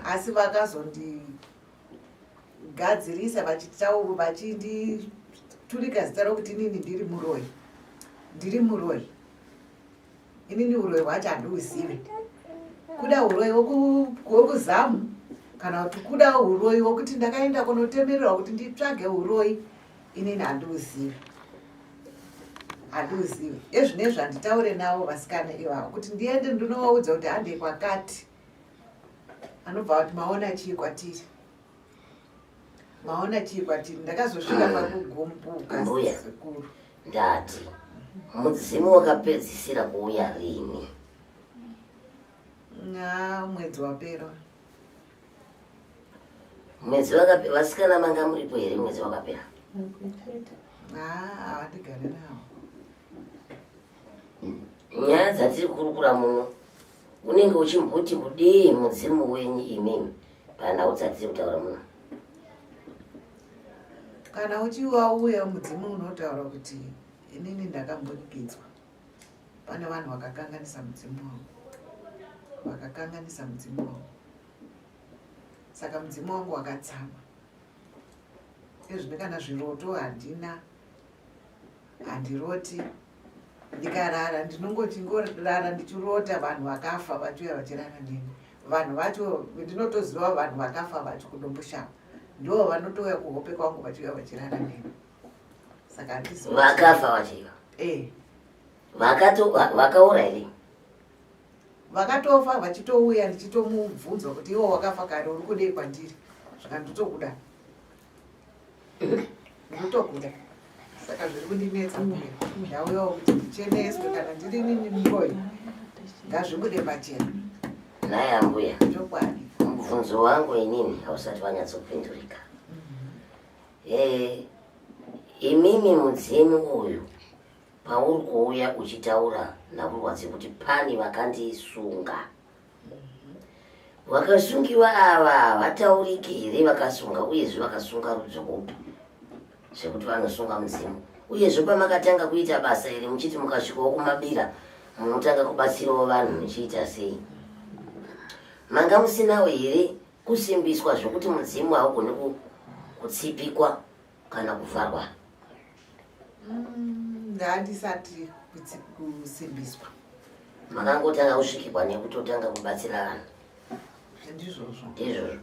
asi vakazondigadzirisa vachitaura vachinditurika zita rokuti inini ndiri muroyi, ndiri muroyi. Inini uroyi hwacho handiuzive, kuda uroyi hwokuzamu kana kuti kuda uroyi hwokuti ndakaenda kunotemererwa kuti nditsvage uroyi, inini handiuzive, handiuzive. Ezvinezvi handitaure navo vasikana ivavo kuti ndiende ndinovaudza kuti handei kwakati, anobva kuti maona chii kwatiri, maona chii kwatiri. Ndakazosvika pakugumbuka Mbuya. sekuru. Ndati mudzimu wakapedzisira kuuya rini? Nga mwedzi wapera. Mwedzi wakapera, vasikana manga muripo here mwedzi wakapera? Havandigare navo. Nyaya dzatiri kurukura muno, unenge uchimboti kudii mudzimu wenyu imimi panhau dzatiri kutaura muno? Kana uchiwauya mudzimu unotaura kuti inini ndakambonikidzwa, pane vanhu vakakanganisa mudzimu wangu, vakakanganisa mudzimu wangu, saka mudzimu wangu wakatsama. Ezvino kana zviroto handina, handiroti. Ndikarara ndinongoti ngorara ndichirota vanhu vakafa vachiuya vachirara neni. Vanhu vacho ndinotoziva, vanhu vakafa vacho kuDomboshava ndo vanotouya kuhope kwangu vachiuya vachirara neni, saka handizivi. Vakafa vachiva? Eh. Vakaura here? Vakatofa vachitouya, ndichitomubvunzwa kuti iwo wakafa kare uri kudei kwandiri, zvika nditokuda, ndinotokuda. Saka zviri kundinetsa mbuya, ndauyawo kuti ndicheneswe. Kana ndiri nini muroyi, ngazvibude pachena. Nhai ambuya. Chokwadi. Mubvunzo wangu inini hausati wanyatsopindurika. Imimi mudzimu uyu pauri kuuya uchitaura nhaurwa dzekuti pani vakandisunga, vakasungiwa ava havatauriki here vakasunga, uyezve vakasunga rudzi rwupi zvekuti vanosunga mudzimu? Uyezve pamakatanga kuita basa iri muchiti mukasvikawo kumabira munotanga kubatsirawo vanhu muchiita sei, manga musinawo here kusimbiswa zvokuti mudzimu haugoni kutsipikwa kana kuvharwa? Ndandisati kusimbiswa. Makangotanga kusvikirwa nekutotanga kubatsira vanhu? Ndizvozvo. Ndizvozvo.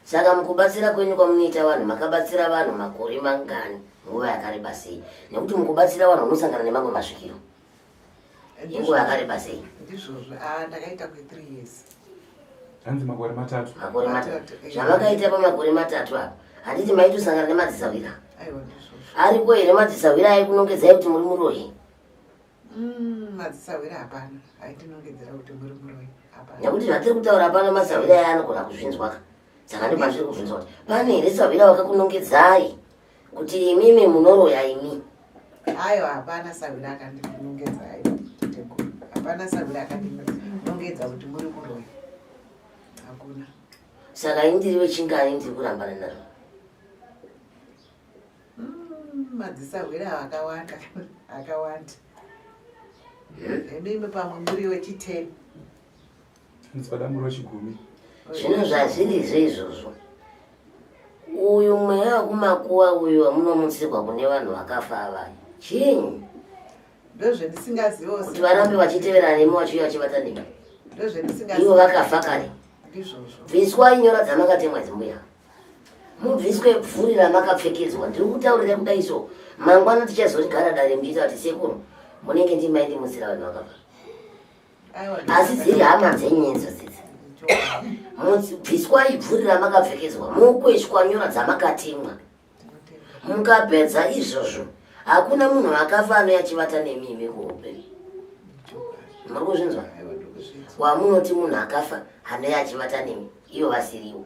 Saka mukubatsira kwenyu kwamunoita vanhu, makabatsira vanhu makore mangani, nguva yakareba sei? Nekuti mukubatsira vanhu unosangana nemamwe masvikiro, inguva yakareba sei? Ndizvozvo. Ah, ndakaita kwe3 years. Hanzi makore 3. Makore 3. 3. Zvamakaita pamakore 3 apa, handiti maitosangana nemadzisahwira? Aiwa, ndizvozvo. Ariko here madzisahwira aikunongedzai kuti muri muroyi? Madzisahwira hapana aindinongedzera kuti muri muroyi, hapana. Nekuti zvatiri kutaura pano masahwira aya anogona kuzvinzwa ka, saka ndo pandiri kuzvinzwa kuti pane here sahwira wakakunongedzai kuti imimi munoroya imi? Aiwa, hapana sahwira akandinongedza. Aiwa teteguru, hapana sahwira akandinongedza kuti muri muroyi, hakuna. Saka ini ndiri wechingani ndiri kurambana nazvo? Madzisahwira akawanda, akawanda. Imimi pamwe muri wechi10. Hanzi pada muri wechigumi. Zvino zvazvirizvo izvozvo, uyu mweya wekumakuwa uyu wamunomutsirwa kune vanhu vakafa ava chinyi? Ndozvendisingazivo. Kuti varambe vachitevera nemi, vachiuya vachivata nemi ivo Ndozvendisingazivo. vakafa kare. Ndizvozvo. Bviswai nyora dzamakatemwa dzimbuya, mubviswe bvuri ramakapfekedzwa. Ndiri kutaurira kudai so, mangwana tichazorigara dare muchiita kuti sekuru munenge ndimaindimutsira vanhu vakafa. Aiwa. Asi dziri hama dzenyu idzo dzidzi. Bviswai bvuri ramakapfekedzwa, mokweshwa nyora dzamakatemwa. Mukapedza izvozvo, hakuna munhu akafa anouya achivata nemi imi kuhope. Muri kuzvinzwa? Aiwa, ndokuzvinzwa. Wamunoti munhu akafa anouya achivata nemi, ivo vasiriwo.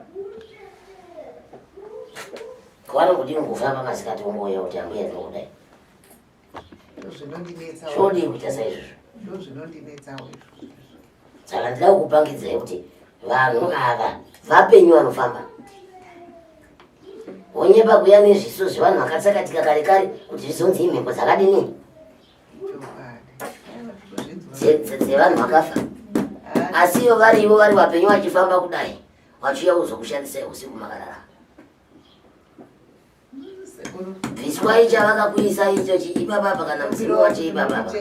Kwavanongodii kungofamba masikati wongouya kuti ambuya ndinokudai. Zvodii kuita saizvozvo? Saka ndida kukupangidzai kuti vanhu ava vapenyu vanofamba wonyepa kuya nezviso zvevanhu vakatsakatika kare kare kuti zvizonzi imhepo dzakadini dzevanhu vakafa asi ivo varivo vari vapenyu vachifamba kudai vachiuya kuzokushandisai usiku makarara bviswai chavakakuisa icho chiipapapa kana mudzimu wacho ipapapa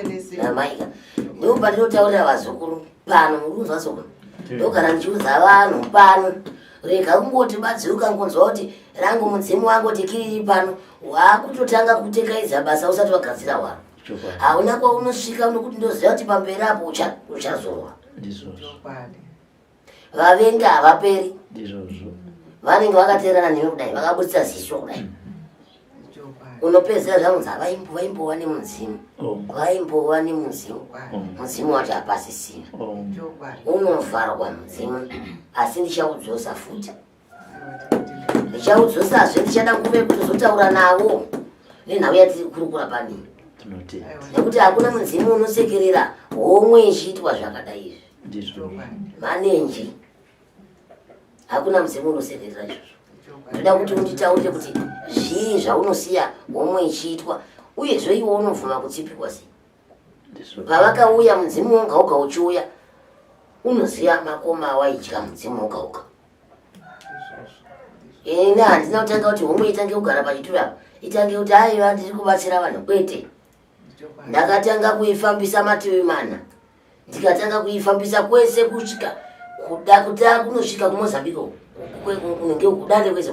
namaika ndipo pandinotaurira vazukuru pano murikunzwa sokuru ndogara ndichiudza vanhu pano rega kungoti badziruka ukangonzwa kuti rangu mudzimu wangu tikiriri pano wakutotanga kutekaidza basa usati wagadzira hwaro hauna kwaunosvika nokuti ndoziva kuti pamberi apo uchazorwa vavengi havaperi ndizvozvo vanenge vakateerana newe kudai vakaburitsa ziso kudai mm. unopedzera zvanzi vaimbova nemudzimu oh. vaimbova nemudzimu oh. mudzimu wacho hapasisina oh. unovharwa mudzimu asi ndichaudzosa futi ndichaudzosazve ndichada nguva yekutozotaura navo nenhau yatiri kukurukura panini nekuti hakuna mudzimu unosekerera homwe ichiitwa zvakadai izvi ndizvo manenji hakuna mudzimu unosekerera izvozvo ndoda kuti unditaurire kuti zvii zvaunosiya homwe ichiitwa uyezve iwe unobvuma kutsipikwa sei pavakauya mudzimu woga woga uchiuya unoziva makoma awaidya mudzimu woga woga ini handina kutanga kuti homwe itange kugara pachituro apa itange kuti aiva ndiri kubatsira vanhu kwete ndakatanga kuifambisa mativi mana ndikatanga kuifambisa kwese kusvika kuda kuta kunosvika kumozambique kunenge kudande kwese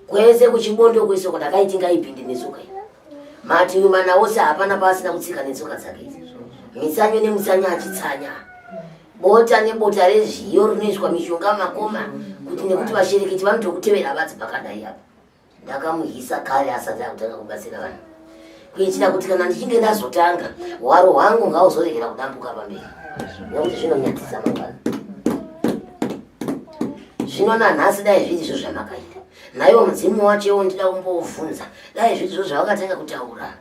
kwese kuchibondo kwese uko ndakaiti ngaipinde netsoka iyi mativi mana ose hapana paasina kutsika netsoka dzake idzi mitsanyo nemutsanyo achitsanya bota nebota rezviyo rinoiswa mishonga makoma kuti nekuti vashereketi vanotokutevera vadzi pakadai apa Ndakamuhisa kare asati akutanga kubatsira vanhu kuitira kuti kana ndichinge ndazotanga hwaro hwangu ngauzoregera kudambuka pamberi nekuti zvinonyadzisa mangwana. Zvino nanhasi dai zviri izvo zvamakaita naiwo mudzimu wacho iwo ndida kumbovhunza dai zviri izvo zvavakatanga kutaura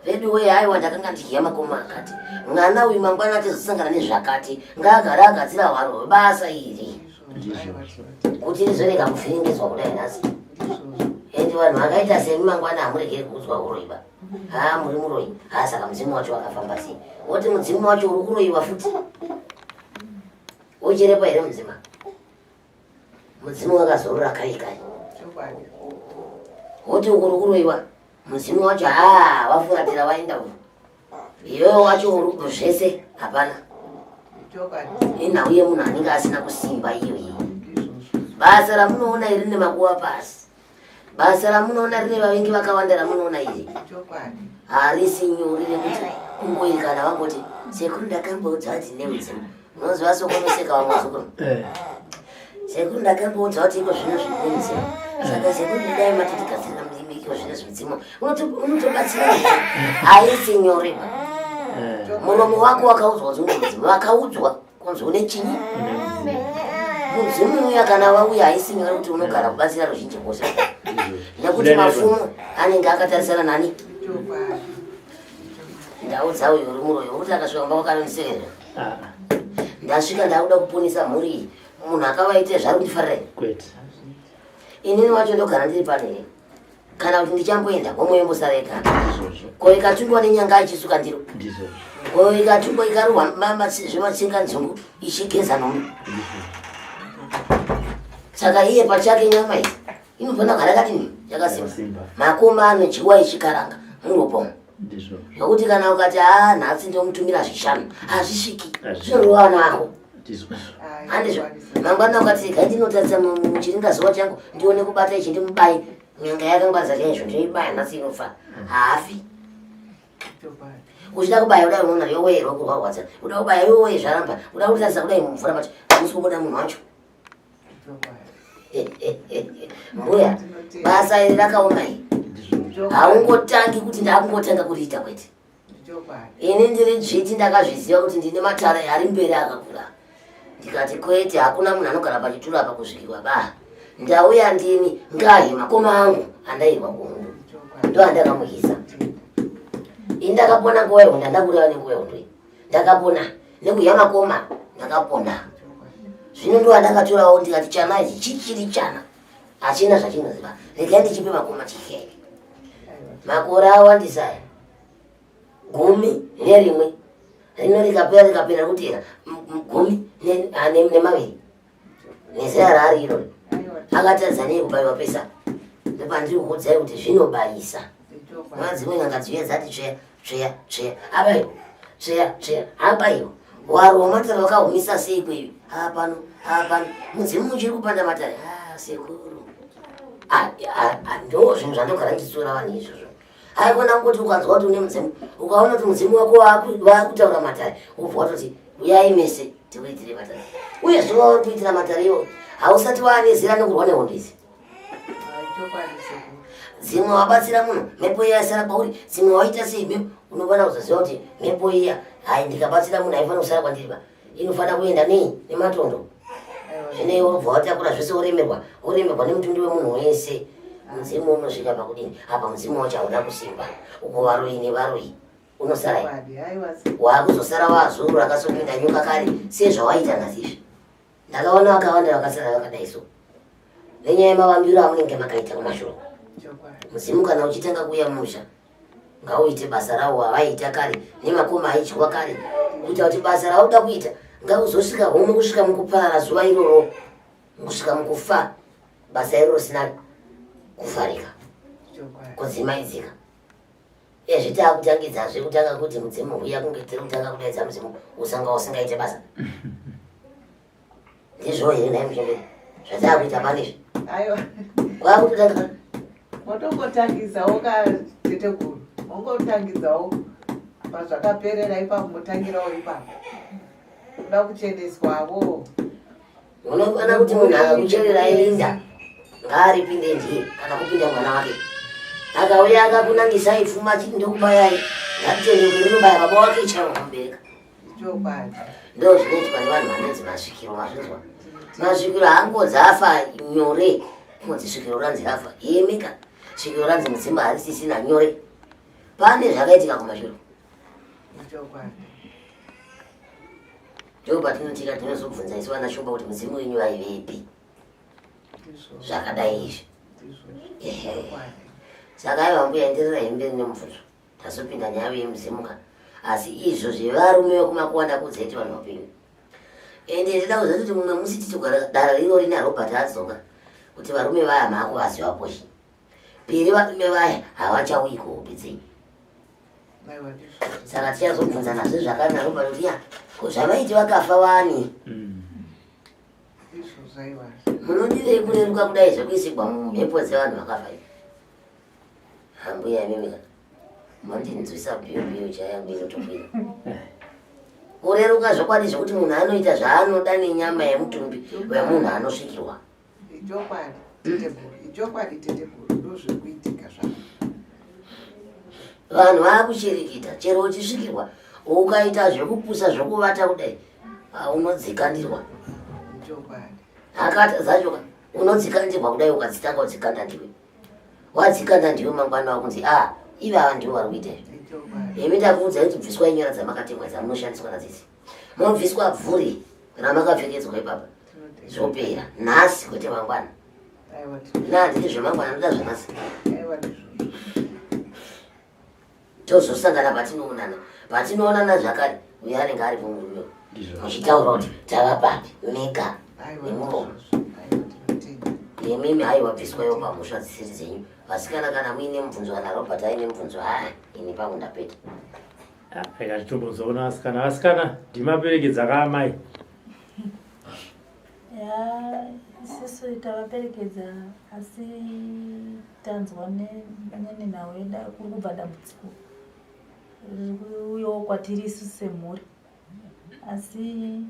vedu wee aiwa ndakanga ndidya makoma akati mwana uyu mangwana atizosangana nezvakati ngaagare agadzira hwaro hwebasa iri kuti rizorega kuvhiringidzwa kudai nhasi and vanhu vakaita semi mangwana hamuregeri kuudzwa uroyi ba haa muri muroyi haa saka mudzimu wacho wakafamba sei woti mudzimu wacho uri kuroyiwa futi uchirepa here mudzima mudzimu wakazorora kai kai woti ukuri kuroyiwa mudzimu wacho haa wafuratira waenda uku iwewe wacho uri zvese hapana inhau yemunhu anenge asina kusimba iyo iyi basa ramunoona iri rine makuva pasi basa ramunoona rine vavengi vakawanda ramunoona iri harisi nyore rekuti kungoiri kana vangoti sekuru ndakamboudza kuti nemudzimu Unonzwa sokunoseka vamwe vazukuru. Eh. Sekuru ndakamboudzwa kuti iko zvino zvine mudzimu. Saka sekuru dai matotigadzirira mudzimu iko zvino zvimudzimu. Unotobatsira. Haisi nyore ba. Eh. Muromo wako wakaudzwa kunzi une mudzimu. Wakaudzwa kunzi une chinyi? Mudzimu uya kana wauya haisi nyore kuti unogara kubatsira ruzhinji rwose. Nekuti mafumu anenge akatarisana nani? Ndaudza uyu uri muroyi wokuti akasvika kumba kwakanomuseverera. Ah. Ndasvika ndakuda kuponesa mhuri iyi. Munhu akavaitira zvari kundifarira here? Kwete. Inini wacho ndogara ndiri pano here? Kana kuti ndichamboenda homwe yombosara yega. Ndizvozvo. Ko ikatungwa nenyanga ichisuka ndiro. Ndizvozvo. Ko ikatungwa ikarohwa mama zvematsenga nzungu ichigeza nhombe. Saka iye pachake nyama iyi inofanira kugara yakadini? Yakasimba. Makoma anodyiwa ichikaranga muropa umu. Nokuti kana ukati haa nhasi ndomutumira zvishanu hazvisviki zvinorova vana vako. Handizvo. Mangwana ukati regai ndinotarisa muchiringazuva changu ndione kubata ichi ndimubaye nyanga yakangwarisa chaizvo ndinoibaya nhasi inofa haafi. Uchida kubaya kudai unoona yowee roko rwarwadza. Uda kubaya yowee zvaramba. Uda kutarisa kudai mumvura macho hamusi kubuda munhu wacho. Mbuya, basa iri rakaoma iri. Haungotangi kuti ndakungotanga kuriita kwete. Ini ndiri dzviti ndakazviziva kuti ndine matare ari mberi akakura. Ndikati kwete, hakuna munhu anogara pachituro apa kusvikirwa ba. Ndauya ndini ngahi makoma angu andairwa kuhondo ndo andakamuhisa. Ini ndakapona nguva yehondo, handakureva nenguva yehondo iyi. Ndakapona nekuhya makoma, ndakapona. Zvino ndo andakatorawo ndikati chana ichi chichiri chana, hachina zvachinoziva, regai ndichipe makoma chihye. Makore awandisa aya 11 rino rikapera rikapera kutera 12 nezera raari irori akatadza nei kubaiwa pesa ndopandiri kukuudzai kuti zvinobayisa mwa dzimwe n'anga dziuya dzati tsveya tsveya tsveya abaiwa tsveya tsveya abaiwa waro wamatare wakahumisa sei kweyu apano apano mudzimu uchiri kupanda matare ah, sekuru ndo zvinhu zvandogara ndichitsiura vanhu izvozvo haikona kungoti ukanzwa kuti une mudzimu ukaona kuti mudzimu wako waakutaura matare wobva watoti uyai mese tikuitire matare uye zuva uri kuitira matare iwo hausati waane zera nekurwa nehondo idzi dzimwe wabatsira munhu mhepo iya yasara kwauri dzimwe waita sei mhepo unofanira kuzoziva kuti mhepo iya hai ndikabatsira munhu haifanira kusara kwandiri ba inofanira kuenda nei nematondo zvino iwe wobva watakura zvese woremerwa woremerwa nemutumbi wemunhu wese mudzimu unosvika pakudini apa mudzimu wacho hauna kusimba uko varoyi nevaroyi unosara waakuzosara waazuru rakasopinda nyoka kare sezvawaita nhasi izvi ndakaona vakawanda vakasara vakadai so nenyaya yemavambiro amunenge makaita kumashure mudzimu kana uchitanga kuuya mumusha ngauite basa rawo avaiita kare nemakoma aidyiwa kare kuita kuti basa rauda kuita ngauzosvika homwe kusvika mukuparara zuva iroro kusvika mukufa basa iroro risina kufarika kudzimaidzika ezvi taakutangidzazve kutanga kuti mudzimu huya kunge tiri kutanga kudaidza mudzimu usanga usingaite basa ndizvo here nhai muchembere zvataakuita pane izvi aiwa kwakutotanga motongotangisawo ka teteguru mongotangisawo pazvakaperera ipapo motangirawo ipapo kuda kucheneswawo Unofana kuti munhu akakucherera inda ngaaripinde ndiye kana kupinda mwana wake. Akauya akakunangisai pfuma achiti ndokubayai ngatitende kuti rinobaya baba wake chaiwo kumubereka. Chokwadi. Ndo zvinoitwa nevanhu vanonzi masvikiro mazvinzwa. Masvikiro haangonzi afa nyore kunzi svikiro ranzi rafa. Yemika svikiro ranzi mudzimba harisisina nyore. Pane zvakaitika kumashure. Chokwadi. Ndipo patinotika tinozobvunza isu vana Shumba kuti mudzimu wenyu vaivepi zvakadai izvi. Saka aiwa mbuya enderera hemberi nemubvunzo. Tazopinda nyaya yemudzimu ka. Asi izvo zvevarume vekumakuwa ndakuudzai vanhu vapenyu. Ende ndida kuziva kuti mumwe musi tichigara dara rino rina Robert adzoka kuti varume vaya maakuvaziva poshi. Piri varume vaya havachauyi kuhope dzenyu. Saka tichazobvunzanazve zvakare naRobert kuti ya ko zvavaiti vakafa wani. Munodirei kureruka kudai zvekuisigwa mumhepo dzevanhu vakafa izvi? Hambuya imimi ka mandinzwisa biyo biyo chayangu inotokwira. Kureruka zvokwadi zvekuti munhu anoita zvaanoda nenyama yemutumbi wemunhu anosvikirwa. Ichokwadi teteguru, ichokwadi teteguru, ndozviri kuitika zvako. Vanhu vakushirikita chero uchisvikirwa ukaita zvekupusa zvekuvata kudai ah, unodzikandirwa. Ichokwadi. Hakata dzacho ka unodzikandirwa kudai ukadzitanga udzikanda ndiwe. Wadzikanda ndiwe mangwana wakunzi ah ivava ndivo vari kuita izvi. Ichokwadi. Imi ndakuudzai kuti bviswai nyora dzamakatemwa dzamunoshandiswa nadzidzi. Mobviswa bvuri ramakapfekedzwa ipapa. Zvopera nhasi kwete mangwana. Nandidi zvemangwana ndoda zvanhasi. Tozosangana patinoonana. Patinoonana zvakare uyo anenge aripo murume muchitaura kuti tava papi mega nemuromo. Imimi haiwa bviswaiwo pamhosva dzisiri dzenyu. Vasikana kana muine mubvunzo kana Robert aine mubvunzo haa ini pangu ndapeta. Rega titombonzwaona vasikana. Vasikana ndimaperekedza ka amai. Ya, isusu tavaperekedza asi tanzwa nenhau yeda kuri kubva dambudziko riri kuuyawo kwatiri isusu semhuri asi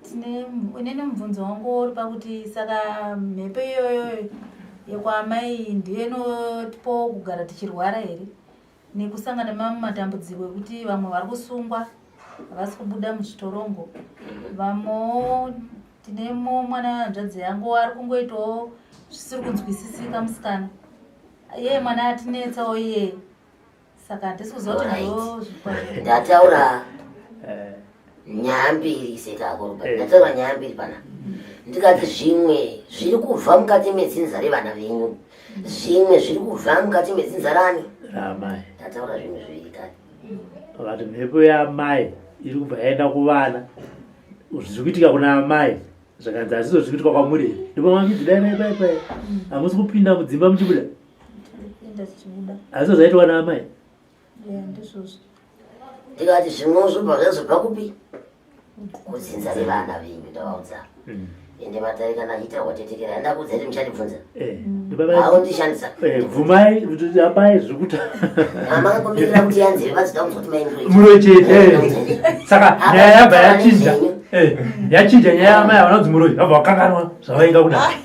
tine inini mubvunzo wangu uri pakuti saka mhepo iyoyo yekwaamai ndiyo inotipawo kugara tichirwara here nekusangana nemamwe matambudziko ekuti vamwe vari kusungwa havasi kubuda muzvitorongo vamwewo Tine mwana wehanzvadzi yangu ari kungoitawo zvisiri kunzwisisika musikana. Iye mwana atinetsawo iyeye. Saka handisi kuziva kuti ndozvikwa. Ndataura nyaya mbiri sekako. Ndataura nyaya mbiri pana. Ndikati zvimwe zviri kubva mukati medzinza revana venyu. Zvimwe zviri kubva mukati medzinza rani? Ramai. Ndataura zvinhu zviviri kare. Vakati mhepo yaamai iri kubva yaenda kuvana. Zviri kuitika kuna amai zvakanzi hazvizvo zviri kuitika kwamuri here? Ndipo mamidzi dai dai pai pai. Hamusi kupinda mudzimba muchibuda. Hazvizvo zvaitwa naamai. Ndizvozvo. Ndikati zvimwe zvobva zvazobva kupi? Kudzinza revana venyu ndavaudza. Ende matare kana achiita watetekera handakuudza kuti muchandibvunza. Aundishandisa. Bvumai kuti amai zviri kuita. Makakumirira kuti yanzeve vadzida kunzwa kuti mai muroyi. Muroyi chete. Saka nyaya yabva yachinja. Yachinja nyaya yamai havana kunzi muroyi vabva vakanganwa zvavainga kudai.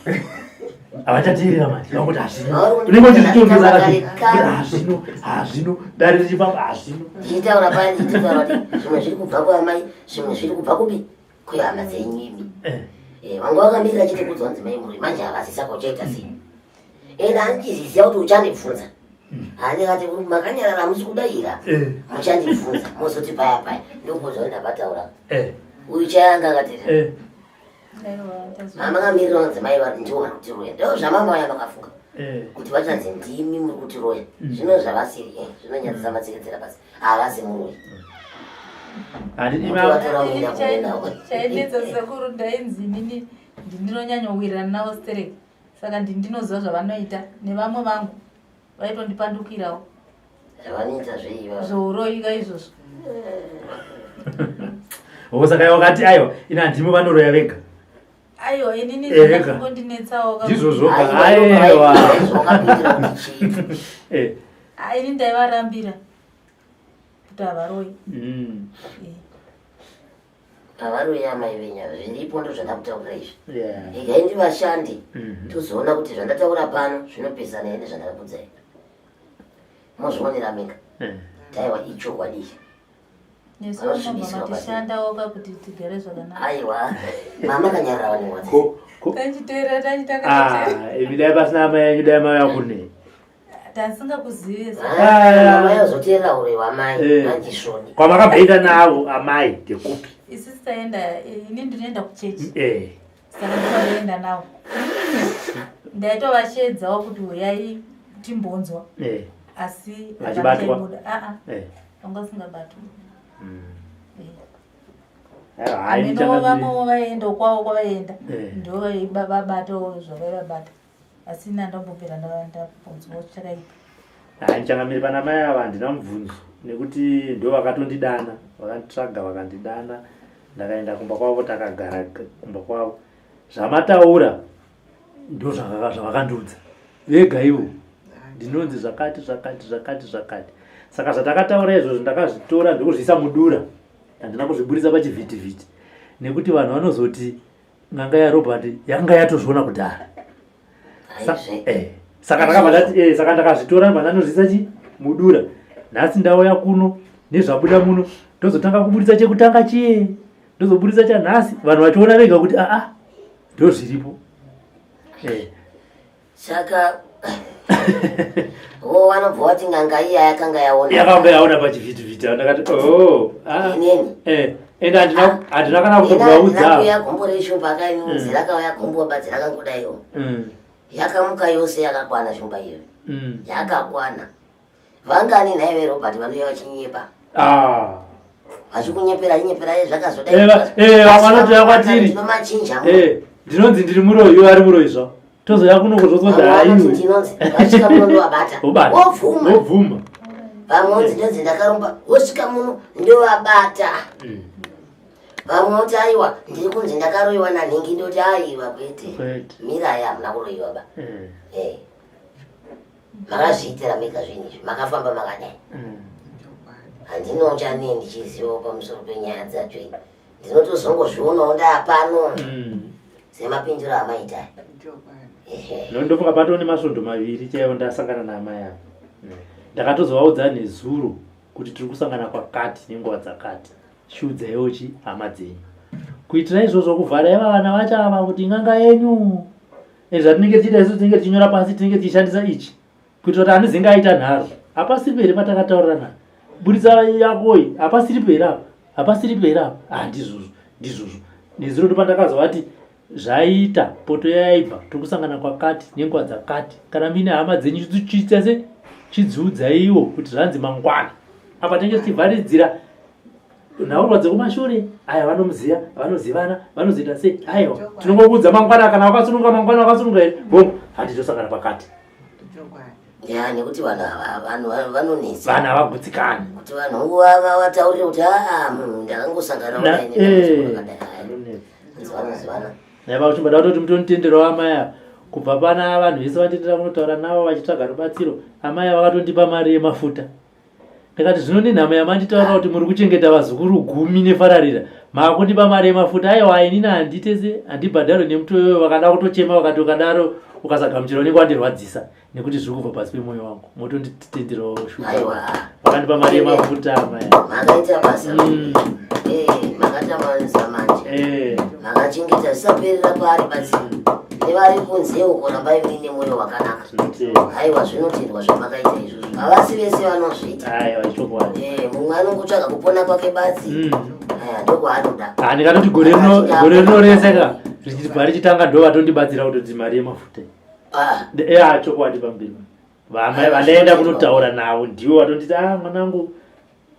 Havachateerera manje vakuti hazvino. Unenge uchizvitongesa kati hazvino hazvino dare richifamba hazvino. Ndichitaura paya ndichitaura kuti zvimwe zviri kubva kwaamai zvimwe zviri kubva kupi? Kuhama dzenyu imi. Vanga vakamirira chete kuudzwa kunzi mai muroyi manje havasi saka uchaita sei? Ende handichiziziva kuti uchandibvunza. Handikati makanyarara hamusi kudaira. Muchandibvunza mozoti paya paya ndokuudzwa kuti ndapataura. Uyu chayanga akati Makamirira kunzi mai vari ndivo vari kutiroya. Ndoo zvamama vaya vakafunga. Kuti vachanzi ndimi muri kutiroya. Zvino zvavasiri zvinonyadzisa matseketsera pasi. Havasi muroyi. Chainetsa sekuru ndainzi inini ndinonyanya navo stereki saka ndinoziva zvavanoita nevamwe vangu vaitondipandukirawo. Zvavanoita zvei ivavo? Zvouroyi ka izvozvo. Oh, saka wakati aiwa ini handimi vanoroya vega. Aiwa inini zvakangondinetsawo. Ndizvozvo aiwa. Ini ndaivarambira kuti havaroyi. Havaroyi amai venyu ava, zviripo ndozvandakutaurira izvi. Regai ndivashande tozoona kuti zvandataura pano zvinopesana here nezvandakakuudzai. Mozvionera mega. Taiwa ichokwadi ichi. Nesu vanobva matishandawo ka kuti tigare zvakanaka. Aiwa, mama kanyarara vanenge vati. Tachiteerera tachitanga. Imi dai pasina amai yenyu dai mauya kune. Tasingakuzivi. Mama yazoteerera huroyi hwamai handisvoni. Kwamakamboenda navo amai ndekupi? Isusu taenda, ini ndinoenda kuchechi. Saka ndinoenda navo. Ndaitovashedzawo kuti huyai timbonzwa. Asi vachibatwa. Vanga vasingabatwi. Ameno vamwewo vaienda kwavo kwavaienda ndo vaibabatawo zvavaivabata. Asi ini handambobvira ndambonzwa chakaipa. Hai changamire pana mai ava handina mubvunzo nekuti ndo vakatondidana vakanditsvaga vakandidana ndakaenda kumba kwavo takagara kumba kwavo zvamataura ndo zvavakandiudza vega ivo ndinonzi zvakati zvakati zvakati zvakati saka zvatakataura izvozvo ndakazvitora ndokuzviisa mudura handina kuzviburitsa pachivhitivhiti nekuti vanhu vanozoti n'anga yaRobert yanga yatozviona kudhara. Saka ndakabva ndati saka ndakazvitora ndobva ndanozviisa chi mudura. Nhasi ndauya kuno nezvabuda muno ndozotanga kuburitsa chekutanga chiye ndozoburitsa chanhasi vanhu vachiona vega kuti aa ndozviripo. Saka vo vanobva vati n'anga iya yakanga yaona. Yakanga yaona pachivhitivhiti ndakati oh ah. Inini. Ende handina kana kutovaudza. Kuya gombo reshumba akainzi rakauya gombo badzi rakangodaiwo. Yakamuka yose yakakwana shumba iyoyo. Yakakwana. Vangani nhai veRobert vanouya vachinyepa? Vachikunyepera nyepera zvakazodai. Vamwe vanotouya kwatiri. Ndinomachinja. Ndinonzi ndiri muroyi iwe ari muroyi zvavo. Tozouya kuno kuzozonzi haiwe. Ndinonzi vasvika muno ndovabata. Wobvuma. Wobvuma. Vamwe vonzi ndinonzi ndakaromba wosvika muno ndovabata. Vamwe voti aiwa ndiri kunzi ndakaroyiwa nanhingi ndoti aiwa kwete. Mirai hamuna kuroyiwa ba. Makazviitira mega zvinhu izvi makafamba makadai. Handinawo chanee ndichizivawo pamusoro penyaya dzacho ini. Ndinotozongozvionawo ndaapano. Semapindiro amaita. Ndofunga patoo nemasvondo maviri chaiwo ndasangana naamai ava. Ndakatozovaudza nezuro kuti tiri kusangana kwakati nenguva dzakati. Chiudzaiwo chi hama dzenyu. Kuitira izvozvo kuvhara iva vana vacho ava kuti n'anga yenyu. Ende zvatinenge tichiita isu tinenge tichinyora pasi tinenge tichishandisa ichi kuitira kuti anizenge aita nharo. Hapasiripo here patakataurirana? Buritsa yakoyi hapasiripo here apa? Hapasiripo here apa? Ah ndizvozvo ndizvozvo. Nezuro ndopandakazovati zvaita poto yaibva tiri kusangana kwakati nenguva dzakati kana muine hama dzenyu chiita se chidziudzaiwo kuti zvanzi mangwana apa tinenge tichivharidzira nhaurwa dzekumashure aya vanomuziva vanozivana vanozoita sei aiwa tinongokuudza mangwana kana wakasununga mangwana wakasununga here bongo handi tosangana pakati Ya, nekuti vanhu ava vanhu vanonetsa. Vanhu havagutsikani. Kuti vanhu vataurire kuti aa munhu ndakangosangana naye nedambudziko rakadai. Vanozivana. Naiva uchimbada kutoti mutonitenderawo amai ava kubva pana vanhu vese vanditendera kunotaura navo vachitsvaga rubatsiro amai ava vakatondipa mari yemafuta ndikati zvino nenhamo yamanditaura kuti muri kuchengeta vazukuru gumi nefararira makundipa mari yemafuta aiwa inini handitese handibhadharwe nemuto iyoyo vakada kutochema vakati ukadaro ukasagamuchira unenge wandirwadzisa nekuti zviri kubva pasi pemwoyo wangu motonditenderawo shuwa vakandipa mari yemafuta amai makaita basa mm. eh, makatamanisa manje eh. makachengeta zvisaperera paari basi nevari kunze uko rambai muine mwoyo wakanaka aiwa zvinotendwa zvamakaita izvozvo havasi vese vanozviita eh, mumwe anongotsvaga kupona kwake badzi mm. ndokwaanoda ah, ndikatoti gore rino rese ka richibva richitanga ndo vatondibatsira kutoti mari yemafuta ah. ya chokwadi pamberi vamai vandaenda kunotaura navo ndivo vatonditi a ah, mwanangu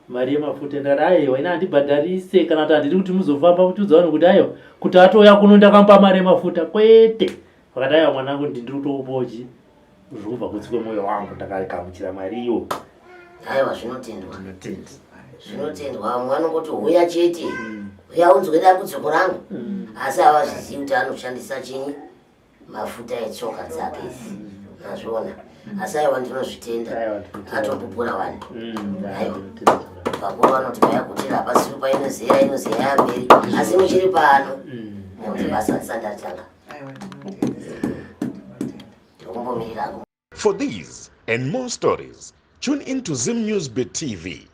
mari yemafuta ndakati aiwa ina handibhadharise kana kuti handidi kuti muzofamba muchiudza vanhu kuti aiwa kuti atouya kuno ndakamupa mari yemafuta kwete vakati aiwa mwanangu ndindiri kutokupochi zviri kubva kutsi kwemwoyo wangu ndakagamuchira mari iyo aiwa zvinotendwa zvinotendwa vamwe vanongoti huya chete mm. huya unzwe dambudziko rangu mm. asi havazvizivi kuti anoshandisa chinyi mafuta etsoka dzake idzi mazviona asi aiwa ndinozvitenda atopupura wani mm, aiwa vakuru vanoti payagutira hapasipi painozera inozera yamberi asi muchiri pano mm. nekuti basa risati ratanga tirikumbomirirako For these and more stories, tune in to Zim News Bit TV.